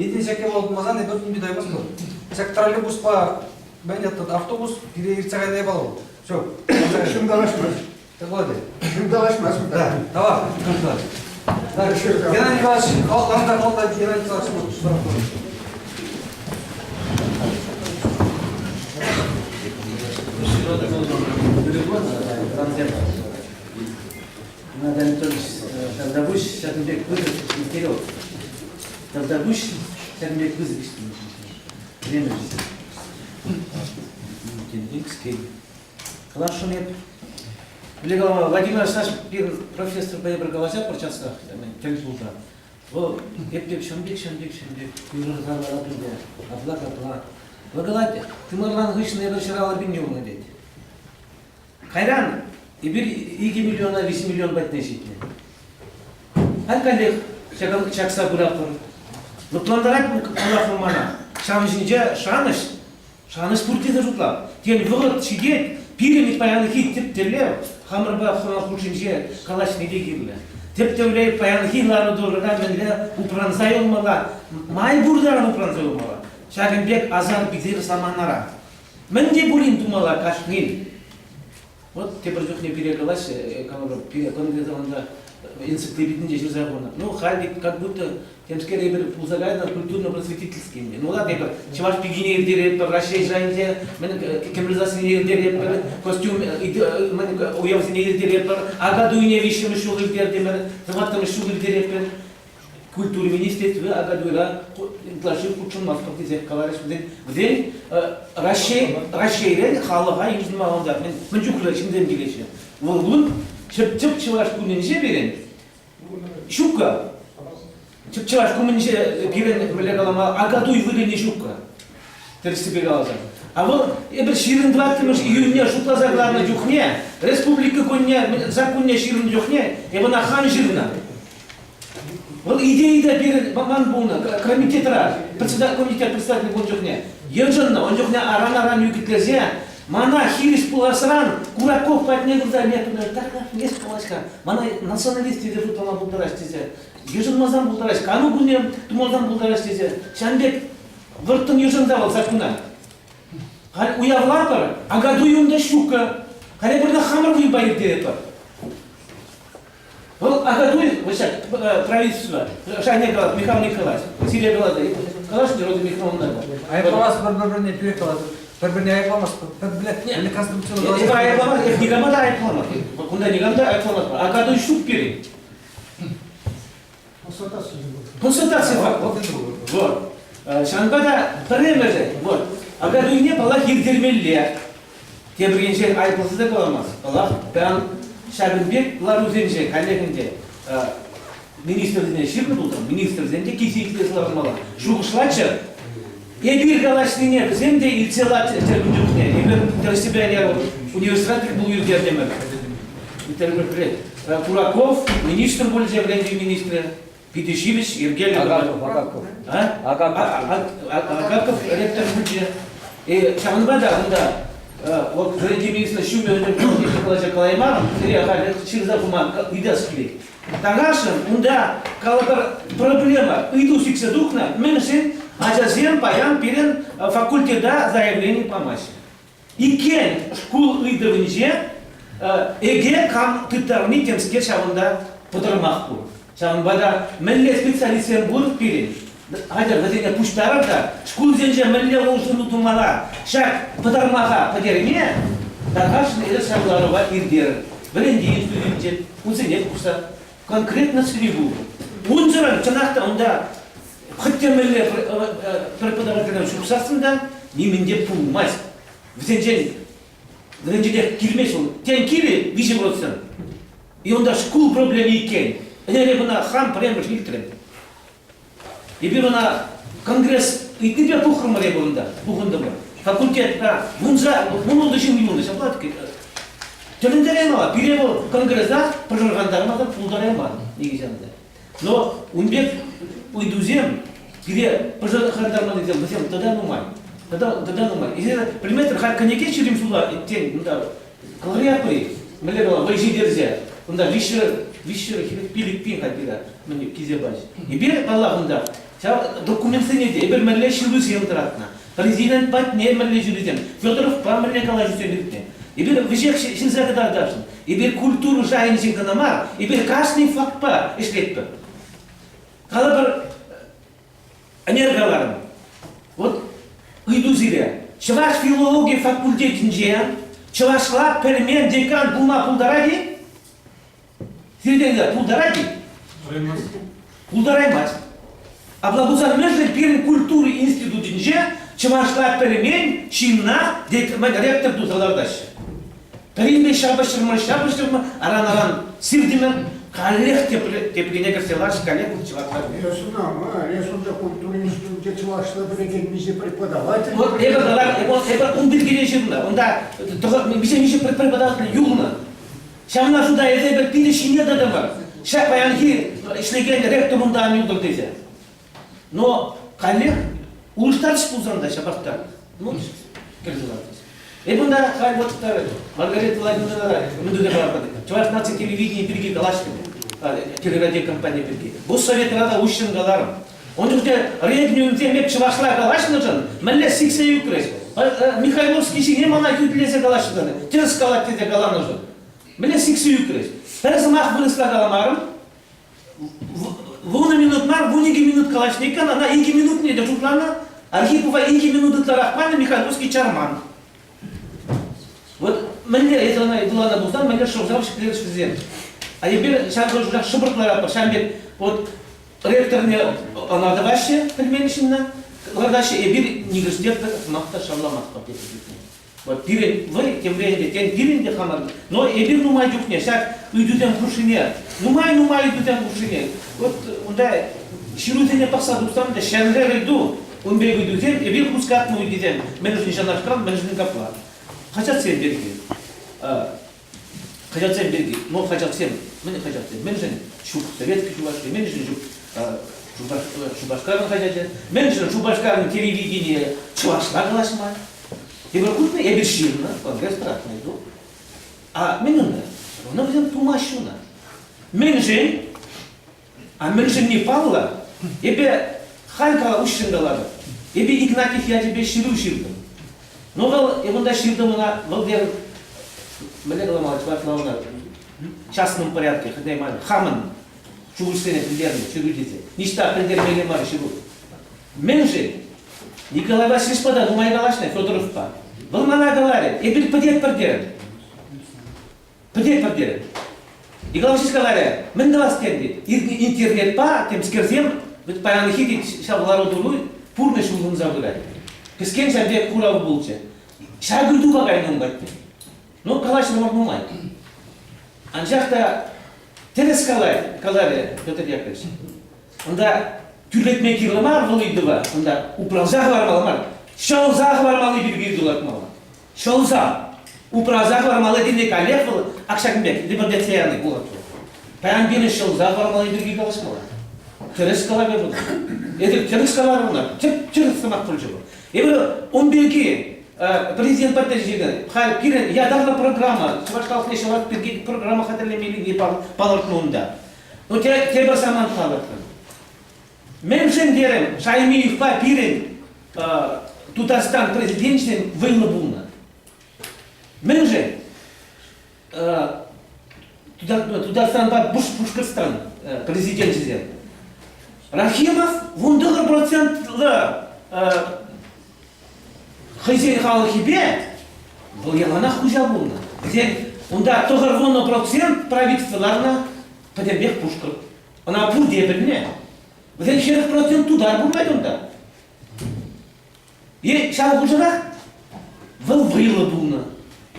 Единый ҫак япала пулмасан эпир нимпе таймастпӑр. Ҫак троллейбуспа мӗн этот автобус пире иртсе кайнӑ япала вӑл. Все. Шӑнкалашмасть. Такое. Шӑнкалашмасть. Да, давай. Так, Геннадий Николаевич, халта, халта, Геннадий Николаевич, Геннадий Анатольевич, тавтапуҫ ҫакӑн пек пысӑк материал. Тавтапуҫ ҫакӑн пек пысӑк время. Каласшӑн эп. Владимир Александрович пирӗн профессорпа эпир калаҫатпӑр часрах, тӗл пулса. Вӑл эп те ҫын пек, ҫын пек, ҫын пек уйрӑлса ларать ӗнтӗ, апла-капла. Вӑл калать, тымарлан хыҫҫӑн эпир 150 пин юлнӑ тет. Кайран эпир 2 миллиона 3 миллион патне ҫитнӗ. Халь каллех чакса пыратпӑр. Лӑплантарать паллах мана. Ҫавӑн ҫинче шанӑҫ, шанӑҫ пур тесе шутлап. Тен, вӑхӑт ҫитет, пирӗн паянхи тӗп тӗллев хамӑрпа хамӑр хушшинче калаҫни те кирлӗ. Тӗп тӗллев паянхи лару-тӑрура мӗнле упранса юлмалла, май пур таран упранса юлмалла. Ҫакӑн пек асар-писер саманара. Мӗн те пулин тумалла кашнин. Вот тепӗр чухне пире калаҫҫӗ, калӑпӑр, пире конкретно энциклопединче ҫырса хунӑ. Ну, халь как будто темскер эпир пулса кайнӑ культурно-просветительский ӗнтӗ. Ну, ладно, эпир чӑваш пикине ирттеретпӗр, Раҫҫей шайӗнче мӗн кӗмӗлсассине ирттеретпӗр, костюм мӗн уявсене ирттеретпӗр, Акатуйне виҫҫӗмӗш ҫул ирттертӗмӗр, тӑваттӑмӗш ҫул ирттеретпӗр. Культура министерстви Акатуйра ытлашши хутшӑнмастпӑр тесе каларӗҫ вӗсен. Вӗсен Раҫҫей, Раҫҫейрен халӑха йышӑнма унта мӗн чухлӗ ҫынсем килеҫҫӗ. Вӑл кун чӗп-чӗп чӑваш кунӗнче пирӗн ҫуккӑ. Чӗп чӑваш кунӗнче пирӗн, мӗнле калама, Акатуй вырӑнӗ ҫуккӑ. Тӗрӗссипе каласан. А вӑл эпир 24-мӗш июньне шутласа кӑларнӑ чухне, республика кунне, законне ҫырнӑ чухне эп ӑна хам ҫырнӑ. Вӑл идея та пирӗн ман пулнӑ комитетра, председатель комитет председатель пулнӑ чухне. Йышӑннӑ, ун чухне аран-аран ӳкӗтлесе мана хирӗҫ пуласран. Кураков патне пырса методне тархасшӑн калаҫ-ха. Мана националист тесе шутлама пултараҫ тесе. Йышӑнмасан пултараҫ, кану кунне тумасан пултараҫ тесе. Ҫавӑн пек вӑрттӑн йышӑнса вӑл саккуна. Халь уявлатпӑр, Акатуй унта ҫуккӑ. Халь эпир хамӑр вӑйпа ирттеретпӗр. Вӑл Акатуй, вот ҫак правительство, шайне калать, Михаил Николаевич, сире калать, калаҫ Роза Михайловна. Айӑпламас пӗр-пӗрне тӳрех калать. Пӗр-пӗрне айӑпламас, пӗр-пӗрне конструктивлӑ Эпӗ айӑпламас, эп никама та айӑпламас. Кунта никам та айӑпламас. Акатуй ҫук пирӗн. Консультаци факт. Вот. Ҫавӑнпа та пӗрремӗшӗ, вот, Акатуйне, паллах, ирттермелле. Тепӗр енчен айӑпласа та каламас. Паллах, паян ҫакӑн пек ларусенче каллех ӗнтӗ министрсене ҫырнӑ пулсан, министрсен те килсе итлесе лармалла. Шухӑшлаччӑр. Эпир калаҫнине вӗсем те илтсе ларччӑр ун чухне. Эпир тӗрӗссипе университетра тӗл пулу ирттертӗмӗр. Ирттертӗмӗр. Кураков министр пулчӗ, вӗрентӳ министрӗ. Питӗ ҫивӗч, йӗркеллӗ. Агаков, Агаков. А? Агаков. Агаков ректор пулчӗ. Ҫавӑнпа та унта вот вӗрентӳ министрӗ ҫумӗ калаҫа калаймарӑм, сире халь ҫырса хума ыйтас килет. Тарашӑн унта калӑпӑр проблема, ыйту сиксе тухнӑ, мӗншӗн ачасем паян пирӗн факультета заявлени памаҫҫӗ. Иккен шкул ыйтӑвӗнче ЭГЭ кам тыттарни темскер ҫавӑнта пӑтӑрмах пур. Ҫавӑнпа та мӗнле специалистсем пур пирӗн, хатӗр вӗсене пуҫтарӑр та шкулсенче мӗнле улшӑну тумалла ҫак пӑтӑрмаха пӗтерме тархасшӑн эсир ҫав ларӑва иртерӗр. Вӗрентӳ институтӗнче кунсене пухса конкретно сӗнӳ пулнӑ. Унсӑрӑн чӑнах та унта хӑть те мӗнле преподавательсем ҫухсассӑн та нимӗн те пулмасть. Вӗсенчен вӗсенченех килмест вӑл. Тен, килӗ 3%. И унта шкул проблеми иккен. Ӗнер эп ӑна хам пӗрремӗш илтрӗм. Эпир ӑна конгресс ыйтнипе пухрӑмӑр эпир унта, пухӑнтӑмӑр. Факультетра вунса, вунултӑ ҫын юлнӑ, ҫапла тӗлӗнтереймӗ Пире вӑл конгреса пӑшӑрхантармасан пултарайман нихӑҫан та. Но ун пек ыйтусем пире пӑшӑрхантарманнисем вӗсем тата нумай. Тата, тата нумай. Эсир пӗлместӗр, халь кӗнеке ҫирӗм ҫула тен, унта кӑларятпӑр-и? Мӗнле калам, вӑй ҫитерсе. Унта виҫҫӗр 5 пин халь пире мӗн килсе пачӗ. Эпир, паллах, унта ҫав документсене те эпир мӗнле ҫырусем тӑратнӑ, президент патне мӗнле ҫырусем, Федоровпа мӗнле калаҫусем иртнӗ. Эпир веҫех ҫырса кӑтартасшӑн. Эпир культура шайӗнчен кӑна мар, эпир кашни фактпа ӗҫлетпӗр. Калӑпӑр, ӗнер каларӑм. Вот ыйту сире. Чӑваш филологи факультетӗнче чӑвашла пӗлмен декан пулма пултарать-и? Сиртен пултарать-и? Пултараймасть. Апла пулсан мӗншӗн пирӗн культура институтӗнче чӑвашла пӗлмен ҫынна ректор туса лартаҫҫӗ? Пӗринпе ҫапӑҫрӑмӑр, ҫапӑҫрӑмӑр, аран-аран сиртӗмӗр, каллех теприне кӗрсе ларчӗ, каллех чӑвашла. Эс ӑна мар, эс унта культура институтӗнче чӑвашла пӗлекен миҫе преподаватель. Вот эпӗ эпӗ ун пирки те ҫырнӑ. Унта миҫе миҫе преподаватель юлнӑ. Ҫавна шута илсе эпир питӗ ҫине тӑтӑмӑр. Ҫак паянхи ӗҫлекен ректор унта ан юлтӑр тесе. Но каллех улӑштарчӗҫ пулсан та ҫапах та, ну, кӗрсе лартрӗҫ. Эп унта халь вот Маргарита Владимировна мӗн туса Чӑваш наци телевиденийӗ пирки калаҫрӑм, телерадиокомпани пирки. Госсоветра та уҫҫӑн каларӑм. Ун чухне регнюнсем эп чӑвашла калаҫнӑшӑн мӗнле сиксе ӳкрӗҫ. Михайловский ҫине мана хӳтӗлесе калаҫнӑ, тӗрӗс калать тесе каланӑшӑн. Мӗнле сиксе ӳкрӗҫ. Пӗр сӑмах вырӑсла каламарӑм. Вунӑ минут мар, 12 минут калаҫнӑ иккен, ӑна икӗ минутне те шутланӑ. Архипова икӗ минут ытларах панӑ, Михайловский чарман. Вот мӗнле эсӗ ӑна вуланӑ пулсан, мӗнле шӑв-шав ҫӗклерӗҫ вӗсем. А эпир ҫав шӑршах шӑпӑрт ларатпӑр, ҫавӑн пек вот ректорне ӑна тӑваҫҫӗ, пӗлмен ҫынна, лартаҫҫӗ, эпир нихӑшне пӗр сӑмах та шарламастпӑр тесе чухне. Вот пирӗн вӑй темрен те, тен, пирӗн те хамӑр. Но эпир нумай чухне ҫак ыйтусем хушшине, нумай-нумай ыйтусем хушшине, вот унта ҫырусене пӑхса тухсан та ҫӗнӗрен ыйту, ун пек ыйтусем эпир хускатнӑ ыйтусем, мӗншӗн ҫавнашкал, мӗншӗн капла. Хаҫатсем пирки. Хаҫатсем пирки. Но хаҫатсем, мӗн хаҫатсем? Мӗншӗн ҫук Советский Чуваши, мӗншӗн ҫук Шупашкарӑн хаҫачӗ, мӗншӗн Шупашкарӑн телевиденийӗ чӑвашла калаҫма? Эпир хутнӑ, эпир ҫырнӑ, конгресс тӑратнӑ ыйту. А мӗн унта? Ӑна вӗсем тумаҫҫӗ ӑна. Мӗншӗн? А мӗншӗнни паллӑ. Эпӗ халь кала уҫҫӑн калатӑп. Эпӗ Игнатьев ячӗпе ҫыру ҫыртӑм. Ну вӑл, эп унта ҫыртӑм ӑна, вӑл терӗм, мӗнле каламалла чӑвашла ӑна, частном порядке, хӑтя мар, хамӑн шухӑшсене пӗлтернӗ ҫыру тесе. Ниҫта пӗлтермелле мар ҫыру. Мӗншӗн? Николай Васильевичпа та нумай калаҫнӑ Федоровпа. Вӑл мана каларӗ, эпир пӗтетпӗр терӗм. Пӗтетпӗр терӗм. Николай Васильевич каларӗ, мӗн тӑвас тен тет. Интернетпа темскерсем вӗт паянхи тет ҫав лару-тӑру пурнӑҫ улшӑнса пырать. Кӗскен ҫав пек хурав пулчӗ. Ҫак ыйтупа кайнӑ ун патне. Ну, калаҫрӑмӑр нумай. Анчах та тӗрӗс калать, каларӗ Петр Яковлевич. Унта тӳрлетме кирлӗ мар вӑл ыйтӑва, унта упраса хӑвармалла мар, ҫӑлса хӑвармалли пирки ыйту лартмалла. Ҫӑлса, упраса хӑвармалли тени каллех вӑл ак ҫакӑн пек лӗпӗртетсе яни пулать. Паян пирӗн ҫӑлса хӑвармалли пирки калаҫмалла. Тӗрӗс каламе пулать. Эсир тӗрӗс каларӑр ӑна, тӗп-тӗрӗс сӑмах пулчӗ вӑл. Эпир ун пирки президент патне ҫитнӗ. Халь пирӗн ятарлӑ программа, чӑваш халӑхне ҫӑлас пирки программа хатӗрлемеллине палӑртнӑ унта. Ну, тепӗр самант палӑртрӑм. Мӗншӗн терӗм, Шаймиевпа пирӗн Тутарстан президенчӗн вӑйлӑ пулнӑ. Мӗншӗн? Тутарстанпа Пушкӑртстан президенчӗсем. Рахимов 19 процентлӑ хӑйсен халӑхӗпе вӑл яланах хуҫа пулнӑ. Вӗсен унта 90% правительство ларнӑ, пӗтӗмпех пушкӑрт. Ӑна пурте пӗлнӗ. Вӗсен 40% тутар пулмать унта. Е ҫав хушӑрах вӑл вӑйлӑ пулнӑ.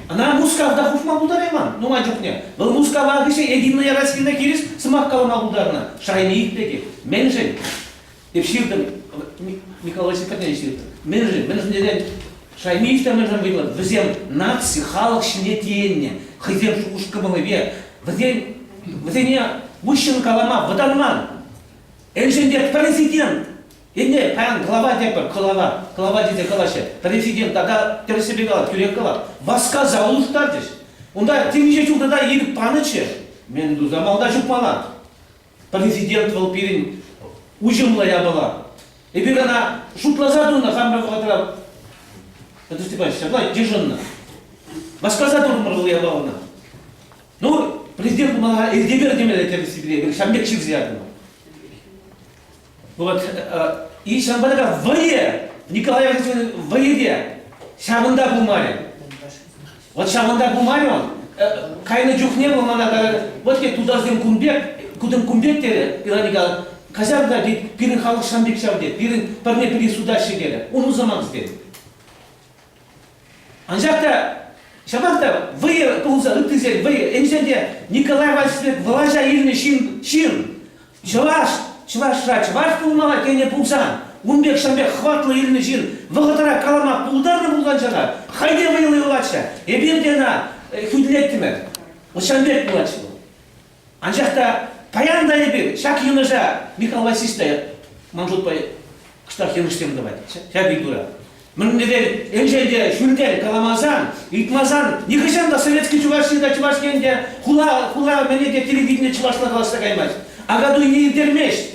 Ӑна Мускавта хушма пултарайман нумай чухне. Вӑл Мускава хыҫҫӑн Единая Россияна хирӗҫ сӑмах калама пултарнӑ. Шайни пекех. Мӗншӗн? Эп ҫыртӑм, Николай Васильевич ҫыртӑм. Мӗншӗн? Мӗншӗн тесен Шаймиев та мӗншӗн вӑйлӑ? Вӗсем наци, халӑх ҫине тиеннӗ. Хӑйсен шухӑш-кӑмӑлӗпе. Вӗсен, вӗсене уҫҫӑн калама вӑтанман. Ӗншӗн те президент Ӗнтӗ паян глава тепӗр, глава, глава тесе калаҫҫӗ. Президент тата тӗрӗссипе калать, тӳрех калать. Васкаса улӑштарчӗҫ. Унта темиҫе ҫул тата ирӗк панӑччӗ. Мӗн туса малта чупмалла? Президент вӑл пирӗн уҫӑмлӑ япала. Эпир ӑна шутласа тунӑ хамӑр вӑхӑтра. Петр Степанович, ҫапла йышӑннӑ. Васкаса турӑмӑр вӑл япалана. Ну, президент пулмалла элтепер темелле тӗрӗссипе эпир ҫавӑн пек ҫырса ятӑмӑр. Вот, и ҫавӑнпа та вӑйӗ, Николай Васильевич вӑйӗ те ҫавӑнта пулмарӗ. Вот ҫавӑнта пулмарӗ он. Кайнӑ чухне вӑл мана каларӗ, вот те тутарсем кун пек, кутӑн кун пек терӗ Иван Николаевич. Каҫар та, тет, пирӗн халӑх ҫам пек ҫав тет, пирӗн пӗрне-пӗри сутаҫҫӗ терӗ. Ун усӑман тет. Анчах та ҫапах та вӑйӑ пулса ыттисен вӑйӑ енчен те Николай Васильевич влаҫа илнӗ ҫын, ҫын чӑваш, чӑвашра чӑваш пулмалла тенӗ пулсан, ун пек ҫав пек хӑватлӑ илнӗ ҫын вӑхӑтра калама пултарнӑ пулсан ҫара хӑйне вӑйлӑ юлатчӗ. Эпир те ӑна хӳтӗлеттӗмӗр. Вот ҫавӑн пек пулатчӗ вӑл. Анчах та паян та эпир ҫак йӑнӑша Михаил Васильевич та ман шутпа кӑштах йӑнӑшсем тӑвать. Ҫак ыйтура. Мӗн тесен, енчен те ҫӳлтен каламасан, ыйтмасан, нихӑҫан та Советский Чувашия та Чӑваш Ен те хула, хула мӗне те телевидение чӑвашла калаҫса каймасть. Акатуйне ирттермест.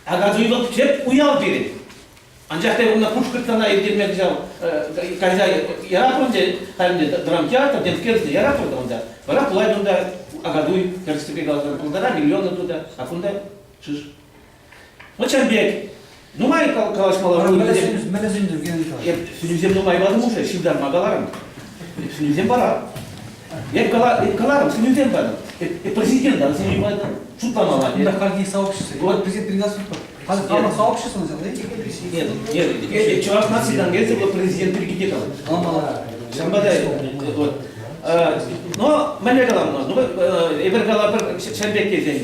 Акатуй вӑл тӗп уяв пирӗн. Анчах та унна Пушкӑртстана ирттерме кӑҫал кайса яратпӑр ӗнтӗ, халь ӗнтӗ драмтеатр, темскер яратпӑр та унта. Вара пулать унта Акатуй, тӗрӗссипе каласан, пултара миллиона туда, а кунта шиш. Вот ҫав пек нумай калаҫмалла. Мӗнле сӗнтӗр, Геннадий Николаевич? Эп сӗнӳсем нумай патӑм уже, ҫыртарма каларӑм. Эп сӗнӳсем парам. Эп каларӑм, сӗнӳсем патӑм. Эп президента сӗнӳ патӑм. Шутламалла. Кунта хальхи сообщество. Вот президент приказ Халӑх сообщество Нет, нет, Чӑваш наци конгресӗ вӑл президент пирки те калать. Ҫавӑнпа та вот. Но мӗнле калам, ну, эпир калапӑр ҫав пек тесен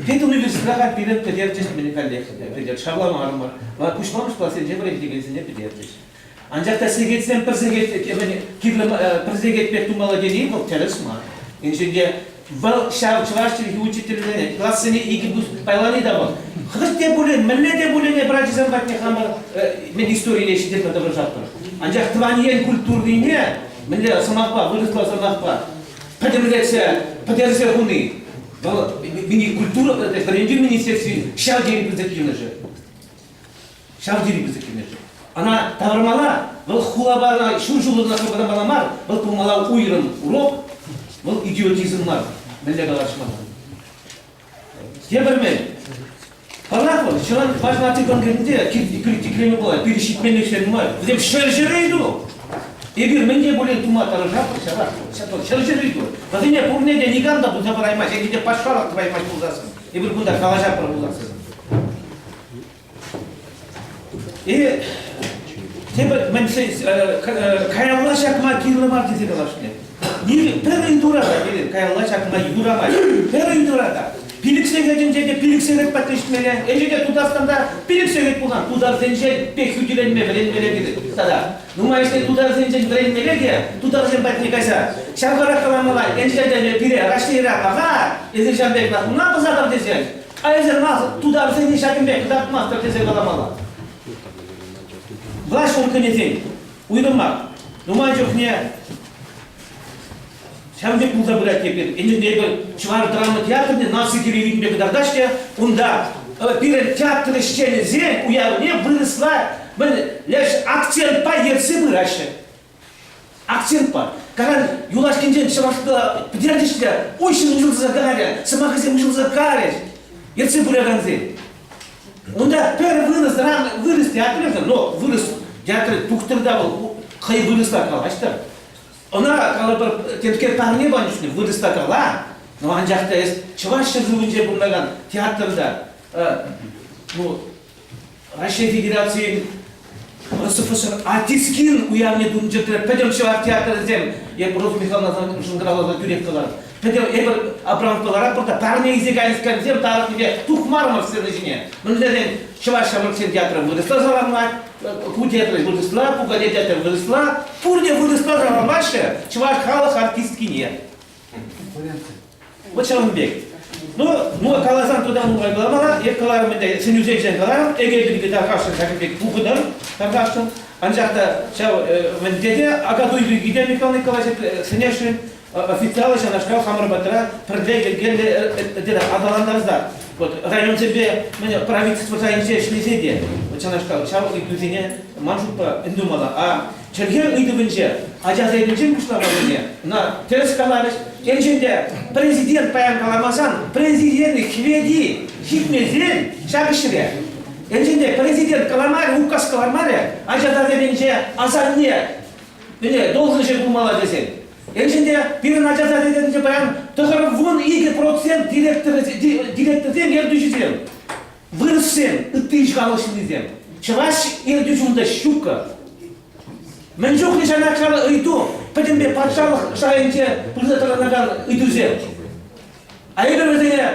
Педуниверситетра халь пирӗн пӗтерчӗҫ мӗн каллех пӗтерчӗҫ, шавламарӑмӑр. Пуҫламӑш классенче вӗрентекенсене пӗтерчӗҫ. Анчах та сехетсем пӗр сехет кирлӗ пӗр сехет пек тумалла тени вӑл тӗрӗс мар. Енчен те вӑл ҫав чӑваш чӗлхи учителӗсене классене икӗ пус пайлани та вӑл. Хӑть те пулин, мӗнле те пулин эпир ачасем патне хамӑр мӗн историне ҫитерме тӑрӑшатпӑр. Анчах тӑван ен культурине мӗнле сӑмахпа, вырӑсла сӑмахпа. пӗтӗмлетсе пӗтерсе хуни вӑл культура вӗрентӳ министерстви ҫав тери пысӑк йӑнӑшӗ. Ҫав тери пысӑк йӑнӑшӗ. Ӑна тавӑрмалла, вӑл хулапа ҫур ҫул ытла пымалла мар, вӑл пулмалла уйрӑм урок, вӑл идиотизм мар, мӗнле калаҫмалла. Тепӗр мел. Паллах вӑл, ҫӑлан Чӑваш наци конгресӗнче критиклеме пулать, пирӗн ҫитменлӗхсем нумай. Вӗсем ҫӗр-ҫӗр ыйту. Эпир мӗн те пулин тума тӑрӑшатпӑр, ҫапах ҫӗр-ҫӗр ыйту. Вӗсене пурне те никам та туса параймасть, эпир те патшалӑх тӑваймасть пулсассӑн. Эпир кунта калаҫатпӑр пулсассӑн. И тепӗр мӗн каялла ҫакма кирлӗ мар тесе калаҫнӑ. Пӗр ыйтура та каялла чакма юрамасть. Пӗр ыйтура та. Пилӗк сехетӗнче те пилӗк сехет патне ҫитмелле. Ӗҫӗ те Тутарстанда пилӗк сехет пулсан тутарсенчен пек хӳтӗленме вӗренмелле тет тата. Нумайӑшне тутарсенчен вӗренмелле те тутарсем патне кайса ҫавӑрах каламалла. Енчен те пире Раҫҫейре паха, эсир ҫавӑн пек лакуна пӑсатӑр тесен, а эсир нас тутарсене ҫакӑн пек кӑтартмастӑр тесе каламалла. Влаҫ органӗсен уйрӑмах нумай чухне ҫавӑн пек пулса пырать эпир. Ӗнтӗ эпир Чӑваш драма театрне наци телевиденипе кӑтартаҫҫӗ. Унта пирӗн театр ӗҫченӗсен уявне вырӑсла мӗн леш акцентпа ертсе пыраҫҫӗ. Акцентпа. Кайран юлашкинчен чӑвашла пӗтерчӗҫ те уҫҫӑн уҫӑлса кайрӗ, сӑмахӗсем уҫӑлса кайрӗҫ ертсе пыракансем. Унта пӗр вырӑс вырӑс театрӗ, но вырӑс театрӗ тухтӑр та вӑл хӑй вырӑсла калаҫтӑр. Ӑна калӑпӑр темскер парне панӑ чухне вырӑсла кала, но анчах та эс Чӑваш ҫӗршывӗнче пурӑнакан театрта ну, Раҫҫей Федерацийӗн РСФСР артисткин уявне тунчӗ пӗтӗм чӑваш театрӗсем эп Роза Михайловна шӑнкӑравласа тӳрех каларӑм. Пӗтӗм эпир Абрамовпа ларатпӑр та парне илсе кайнӑскерсем тарӑхнипе тухмарӑмӑр сцена ҫине. Мӗнлерен Чӑваш ҫамрӑксен театрӗ вырӑсла саламлать, ку театрӗ вырӑсла, пукане театрӗ вырӑсла. Пурте вырӑсла саламлаҫҫӗ чӑваш халӑх артисткине. Вот ҫавӑн пек. Ну, ну каласан туда нумай каламалла, эп каларӑм ӗнтӗ, сӗнӳсенчен каларӑм, эге пирки тархасшӑн ҫакӑн пек пухӑнӑр тархасшӑн. Анчах та ҫав мӗнте те Акатуй пирки те Михаил Николаевич сӗнесшӗн, официаллӑ ҫавнашкал хамӑр патра пӗрле йӗркеллӗ аталантарса вот районсемпе мӗн правительство шайӗнче ӗҫлесе те вот ҫавнашкал ҫав ыйтусене ман шутпа ӗнтумалла. А чӗлхе ыйтӑвӗнче ачасенчен пуҫламаллине ӑна тӗрӗс каларӗҫ. Енчен те президент паян каламасан президент хвети ҫитмесен ҫак ӗҫре енчен те президент каламарӗ, указ кӑлармарӗ, ача садӗнче асанне мӗне должноҫӗ пулмалла тесен Енчен те пирӗн ача садӗнче паян 92% директорсем, ертӳҫӗсем, вырӑссем, ытти халӑх ҫыннисем. Чӑваш ертӳҫи унта ҫуккӑ. Мӗн чухлӗ ҫанакшал ыйту пӗтӗмпе патшалӑх шайӗнче пырса тӑранакан ыйтусем. А эпир вӗсене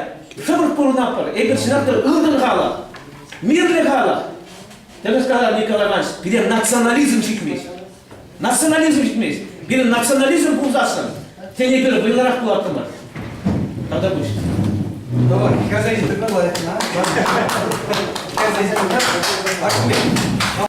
хӑвӑрт пурӑнатпӑр. Эпир чӑнах та ылтӑн халӑх, мирлӗ халӑх. Тӗрӗс калать Николай Иванович, пире национализм ҫитмест. Национализм ҫитмест. Пирӗн национализм пулсассӑн, тен эпир вӑйлӑрах пулаттӑмӑр. Тата пуҫ. Давай, хозяйство лайӑх, на? Хозяйство.